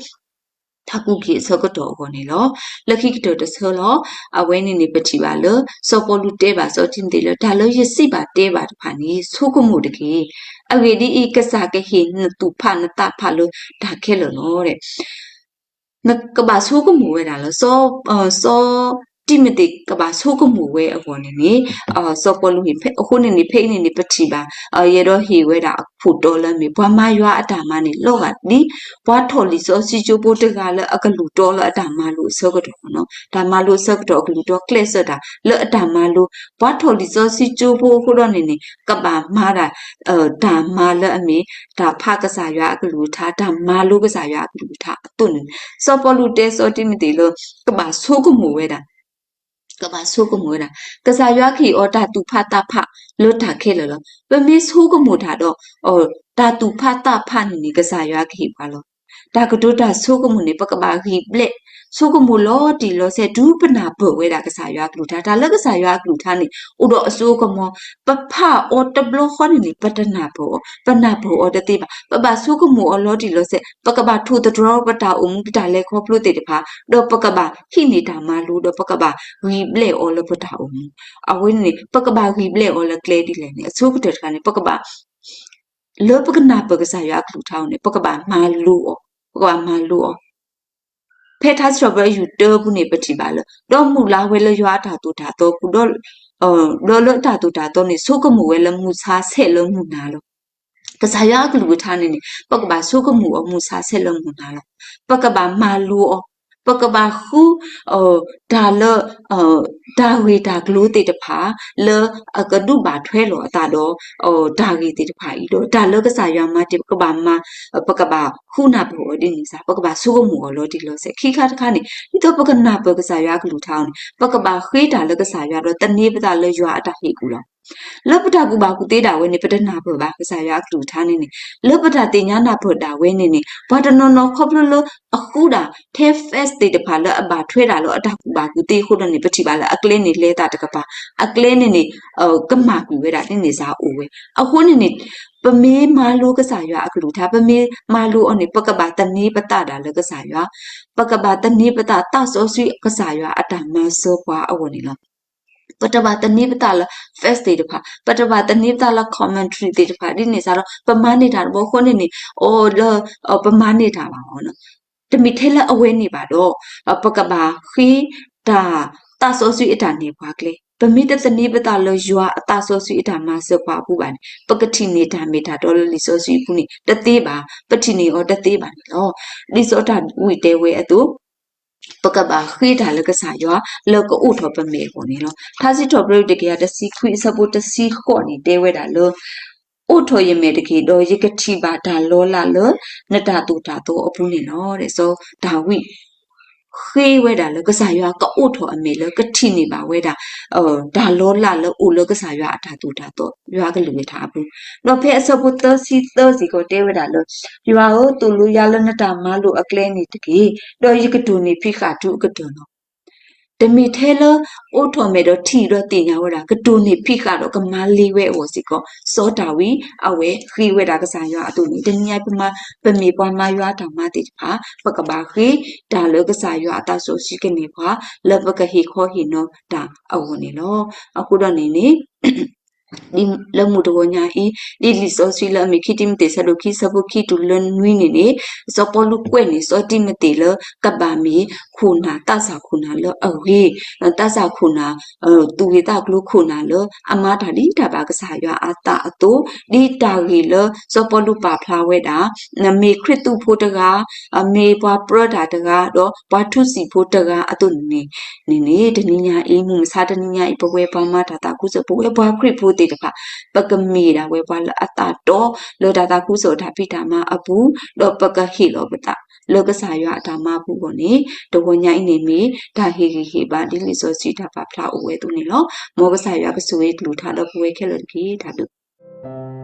တၢ်ကူၣ်က့ၤအဆၢကတီၢ်အဂီၢ်န့ၣ်လီၤ. လၢခံကတၢၢ်တဆၢလီၤ. အဝဲန့ၣ်န့ၣ် ပထံၣ်ဘၣ်လၢ စီၤပီလူးတဲဘၣ်စီၤတံၤမသ့းလၢ တၢ်လၢယစံးဘၣ်တဲဘၣ်တဖၣ်န့ၣ် ဆိကမိၣ်တက့ၢ်. အဂ့ၢ်ဒ်အံၤ, ကစၢ်ကဟ့ၣ်နသူၣ်ဖးနသးဖးလၢတၢ်ခဲလၢာ်လီၤ. နကဘၣ်ဆိကမိၣ်ဝဲဒၣ်လီၤ. စီၤ စီၤတံၤမသ့းကဘၣ်ဆိကမိၣ်ဝဲအဂီၢ်န့ၣ်န့ၣ် စီၤပီလူး အဃိန့ၣ်န့ၣ် ဖဲအံၤန့ၣ်န့ၣ် ပထံၣ်ဘၣ် ယအဲၣ်ဒိးဟ့ၣ်ဝဲဒၣ်အခိၣ်တီလၢအမ့ၢ် ပှၤမၤယွၤအတၢ်မၤန့ၣ် လီၤဂာ်ဒ် ပှၤထီၣ်လံာ်စီဆှံကၠိဖိတဂၤလၢအကလူးတီလၢအတၢ်မၤလိအဆၢကတီၢ်, တၢ်မၤလိအဆၢကတီၢ်အကလူးတီ ကျဲးစၢးတၢ်လၢအတၢ်မၤလိ, ပှၤထီၣ်လံာ်စီဆှံကၠိဖိအဃိဒီးန့ၣ်န့ၣ် ကဘၣ်မၤဒၣ် တၢ်မၤလၢအမ့ၢ် တၢ်ဖးကစၢ်ယွၤအကလုၢ်ကထါ, တၢ်မၤလိကစၢ်ယွၤအကလုၢ်ကထါအသိးန့ၣ်, စီၤပီလူးတဲစီၤတံၤမသ့းလၢ ကဘၣ်ဆိကမိၣ်ဝဲဒၣ် ကဘၣ်ဆိကမိၣ်ဝဲဒၣ် ကစၢ်ယွၤကဟ့ၣ်အီၤတၢ်သူၣ်ဖးသးဖးလၢတၢ်ခဲလၢာ်လီၤ. ပမ့ၢ်ဆိကမိၣ်တၢ်ဒီး တၢ်သူၣ်ဖးသးဖးန့ၣ်န့ၣ် ကစၢ်ယွၤကဟ့ၣ်ပှၤလီၤ. တၢ်ကတိၤတၢ်ဆိကမိၣ်န့ၣ် ပကဘၣ်ဂံၢ်ဘျဲၣ် ဆိကမိၣ်လီၤတံၢ်လီၤဆဲး တုၤပနၢ်ပၢၢ်ဝဲဒၣ်ကစၢ်ယွၤအကလုၢ်ကထါ, တၢ်လၢကစၢ်ယွၤအကလုၢ်ကထါန့ၣ် အိၣ်ဒီးအစိအကမီၤ, ပဖးအီၤတဘျီဃီန့ၣ်န့ၣ် ပတနၢ်ပၢၢ်အီၤ, ပနၢ်ပၢၢ်အီၤတသ့ဘၣ်. ပဘၣ်ဆိကမိၣ်အီၤလီၤတံၢ်လီၤဆဲး, ပကဘၣ်ထိၣ်သတြီၤပတၢ်အိၣ်မူ ပတၢ်လဲၤခီဖျိသ့ၣ်တဖၣ်, ဒီးပကဘၣ်ဟံးန့ၢ်တၢ်မၤလိ ဒီးပကဘၣ်ဂံၢ်ဘျဲၣ်အီၤလၢပတၢ်အိၣ်မူ. အဝဲန့ၣ်န့ၣ် ပကဘၣ်ဂံၢ်ဘျဲၣ်အီၤလၢကျဲဒ်လဲၣ်န့ၣ် အဆိကတၢၢ်တခါန့ၣ် ပကဘၣ် လၢပကနၢ်ပၢၢ်ကစၢ်ယွၤအကလုၢ်ကထါအီၤန့ၣ် ပကဘၣ်မၤလိအီၤ, ပကဘၣ်မၤလိအီၤ. ဖဲထါစံးထီၣ်ပတြၢၤအယူၢ်တၢပူၤန့ၣ် ပထံၣ်ဘၣ်လၢ ဒီးမုၢ်လၢ်ဝဲလၢယွၤအတၢ်သိၣ်တၢ်သီပူၤ, ဒီးလၢအတၢ်သိၣ်တၢ်သီန့ၣ် ဆိကမိၣ်ဝဲလၢမုၢ်ဆါဆဲးလၢမုၢ်နၤလီၤ. ကစၢ်ယွၤအကလုၢ်ကထါန့ၣ်န့ၣ် ပကဘၣ်ဆိကမိၣ်အီၤမုၢ်ဆါဆဲးလၢမုၢ်နၤလီၤ. ပကဘၣ်မၤလိအီၤ, ပကဘၣ်ဃု တၢ်လၢ တၢ်ဂ့ၢ်တၢ်ကျိၤသ့ၣ်တဖၣ် လၢအကဒုးဘၣ်ထွဲလိာ်အသးဒီး တၢ်ဂ့ၢ်သ့ၣ်တဖၣ်အံၤဒီး တၢ်လၢကစၢ်ယွၤမၤတ့ၢ် ပကဘၣ်မၤ ပကဘၣ်ဃုနၢ်ပၢၢ်အီၤဒ်န့ၣ်စ့ၢ် ပကဘၣ်ဆိကမိၣ်အီၤလီၤတံၢ်လီၤဆဲး. ခံခါတခါန့ၣ် ဒ်သိးပကနၢ်ပၢၢ်ကစၢ်ယွၤအကလုၢ်ကထါအီၤန့ၣ် ပကဘၣ်ဃ့တၢ်လၢကစၢ်ယွၤဒီးသန့ၤပသးလၢယွၤအတၢ်ဟ့ၣ်ကူၣ်လီၤ. လၢပတၢ်ကူၣ်ဘၣ်ကူၣ်သ့ဒၣ်ဝဲန့ၣ် ပတနၢ်ပၢၢ်ဘၣ် ကစၢ်ယွၤအကလုၢ်ကထါန့ၣ်န့ၣ်, လၢပတၢ်သ့ၣ်ညါနၢ်ပၢၢ်ဒၣ်ဝဲန့ၣ်န့ၣ် ပှၤတနီၤနီၤခီဖျိလၢအဃုဒၣ်ထဲ verse သ့ၣ်တဖၣ်လၢအဘၣ်ထွဲဒၣ်လၢအတၢ်ကူၣ်ဘၣ်ကူၣ်သ့အဃိဒီးန့ၣ် ပထံၣ်ဘၣ်လၢအကျဲန့ၣ်လဲၤသးတကပၤ, အကျဲန့ၣ်န့ၣ် ကမၣ်ကွံာ်ဝဲဒၣ်ဒ်န့ၣ်စ့ၢ်အိၣ်ဝဲ. အဃိန့ၣ်န့ၣ် ပမ့ၢ်မၤလိကစၢ်ယွၤအကလုၢ်ကထါ ပမ့ၢ်မၤလိအီၤန့ၣ် ပကဘၣ်သန့ၤပသးဒၣ်လၢကစၢ်ယွၤ, ပကဘၣ်သန့ၤပသးသးစီဆှံကစၢ်ယွၤအတၢ်မၤစၢၤပှၤအဂီၢ်န့ၣ်လီၤ. ပတဘၣ်သန့ၤပသးလၢ verse သ့ၣ်တဖၣ်, ပတဘၣ်သန့ၤပသးလၢ commentary သ့ၣ်တဖၣ် ဒ်န့ၣ်စ့ၢ်ဒီး ပမၤန့ၢ်တၢ်တဘျီဃီန့ၣ်န့ၣ် အိၣ်လၢ ပမၤန့ၢ်တၢ်ဘၣ်မ့ၢ် တမ့ၢ်ထဲလၢအဝဲန့ၣ်ဘၣ်ဒီး ပကဘၣ်ဃ့တၢ်သးစီဆှံအတၢ်နဲၣ်ပှၤကျဲ, ပမ့ၢ်တသန့ၤပသးလၢယွၤအသးစီဆှံအတၢ်မၤစၢၤပှၤအပူၤဘၣ်န့ၣ် ပကထံၣ်န့ၢ်တၢ်မ့ၢ်တၢ်တီလၢလံာ်စီဆှံအပူၤန့ၣ် တသ့ဘၣ်, ပထံၣ်န့ၢ်အီၤတသ့ဘၣ်န့ၣ်လီၤ. ဒ်စီၤဒၤဝံးတဲဝဲအသိး ပကဘၣ်ဃ့တၢ်လၢကစၢ်ယွၤ လၢကအိးထီၣ်ပမဲာ်အဂီၢ်န့ၣ်လီၤ. ထါစံးထီၣ်ပတြၢၤတကယၤတဆံခွံအဆၢဖိတဆံဃိးန့ၣ် တဲဝဲဒၣ်လၢ အိးထီၣ်ယမဲာ်တက့ၢ်, ဒီးယကထံၣ်ဘၣ်တၢ်လီၤလးလၢနတၢ်သိၣ်တၢ်သီအပူၤန့ၣ်လီၤ. စီၤဒၤဝံး ဃ့ဝဲဒၣ်လၢကစၢ်ယွၤကအိးထီၣ်အမဲာ်လၢ ကထံၣ်န့ၢ်ဘၣ်ဝဲဒၣ် တၢ်လီၤလးလၢအိၣ်လၢကစၢ်ယွၤအတၢ်သိၣ်တၢ်သီ ယွၤအကလုၢ်ကထါအပူၤ, ဒီးဖဲအဆၢဖိသၢဆံသၢစ့ၢ်ကီးတဲဝဲဒၣ်လၢ ယွၤဧၢ, သိၣ်လိယၤလၢနတၢ်မၤလိာ်အကျဲန့ၣ်တက့ၢ်, ဒီးယကတိၢ်နီၣ်ဖံးဃာ်တုၤအကတၢၢ်လီၤ. တမ့ၢ်ထဲလၢ အိးထီၣ်မဲာ်ဒီးထံၣ်ဒီးသ့ၣ်ညါဝဲဒၣ် ကတိၢ်နီၣ်ဖံးဃာ်ဒီးကမၤလ့ဝဲအဂီၢ်စ့ၢ်ကီး စီၤဒၤဝံး အဝဲဃ့ဝဲဒၣ်ကစၢ်ယွၤအသိးန့ၣ် တနံၤညါပမ့ၢ်ပှၤမၤယွၤအတၢ်မၤသ့ၣ်တဖၣ် ပကဘၣ်ဃ့တၢ်လၢကစၢ်ယွၤအသးစီဆှံကနဲၣ်ပှၤ လၢပကဟ့ၣ်ခီဟ့ၣ်နီၤတၢ်အဂီၢ်န့ၣ်လီၤ. အဃိဒီးန့ၣ်န့ၣ် လၢမုၢ်တဂီၤညါအံၤ ဒ်လံာ်စီဆှံလၢအမ့ၢ်ခံတံၤမသ့း ဆၢဒိၣ်ခံ ဆၢဖိခံတုၤလၢနွံန့ၣ်န့ၣ် စီၤပီလူးကွဲးန့ၢ်စီၤတံၤမသ့းလၢ ကဘၣ်မ့ၢ်ခိၣ်နၢ် သးစၢ်ခိၣ်နၢ်လၢအဂ့ၤ, သးစၢ်ခိၣ်နၢ် သူၣ်ဂ့ၢ်သးကျိၤခိၣ်နၢ်လၢ အမၤတၢ်ဒ်တၢ်ဘၣ်ကစၢ်ယွၤအသးအသိး ဒ်တၢ်ဂ့ၢ်လၢစီၤပီလူးပာ်ဖျါဝဲဒၣ် မ့ၢ်ခရံာ်သူဖိတဂၤ, မ့ၢ်ပှၤပြၢတၢ်တဂၤ ဒီးပှၤထူစံာ်ဖိတဂၤအသိးန့ၣ်န့ၣ် န့ၣ်န့ၣ် တနံၤညါအံၤ မုၢ်မဆါတနံၤညါအံၤ ပဝဲပှၤမၤတၢ်သးခုကစီၣ် ပဝဲပှၤခရံာ်ဖိသ့ၣ်တဖၣ် ပကမ့ၢ်ဒၣ်ဝဲပှၤလၢအသးတီ လၢတၢ်သးခုကစီၣ်တၢ်ဖံးတၢ်မၤအပူၤ, ဒီးပကဟ့ၣ်လီၤပသး လၢကစၢ်ယွၤအတၢ်မၤအပူၤအဂီၢ်န့ၣ် တဂီၤညါအံၤန့ၣ်မ့ၢ် တၢ်ဟ့ၣ်ဂံၢ်ဟ့ၣ်ဘါဒ်လံာ်စီဆှံတၢ်ပာ်ဖျါအိၣ်ဝဲအသိးန့ၣ်လီၤ. မ်ကစၢ်ယွၤကဆိၣ်ဂ့ၤကလုၢ်ကထါဒီးပဝဲခဲလၢာ်တက့ၢ်. တၢ်ဘျုး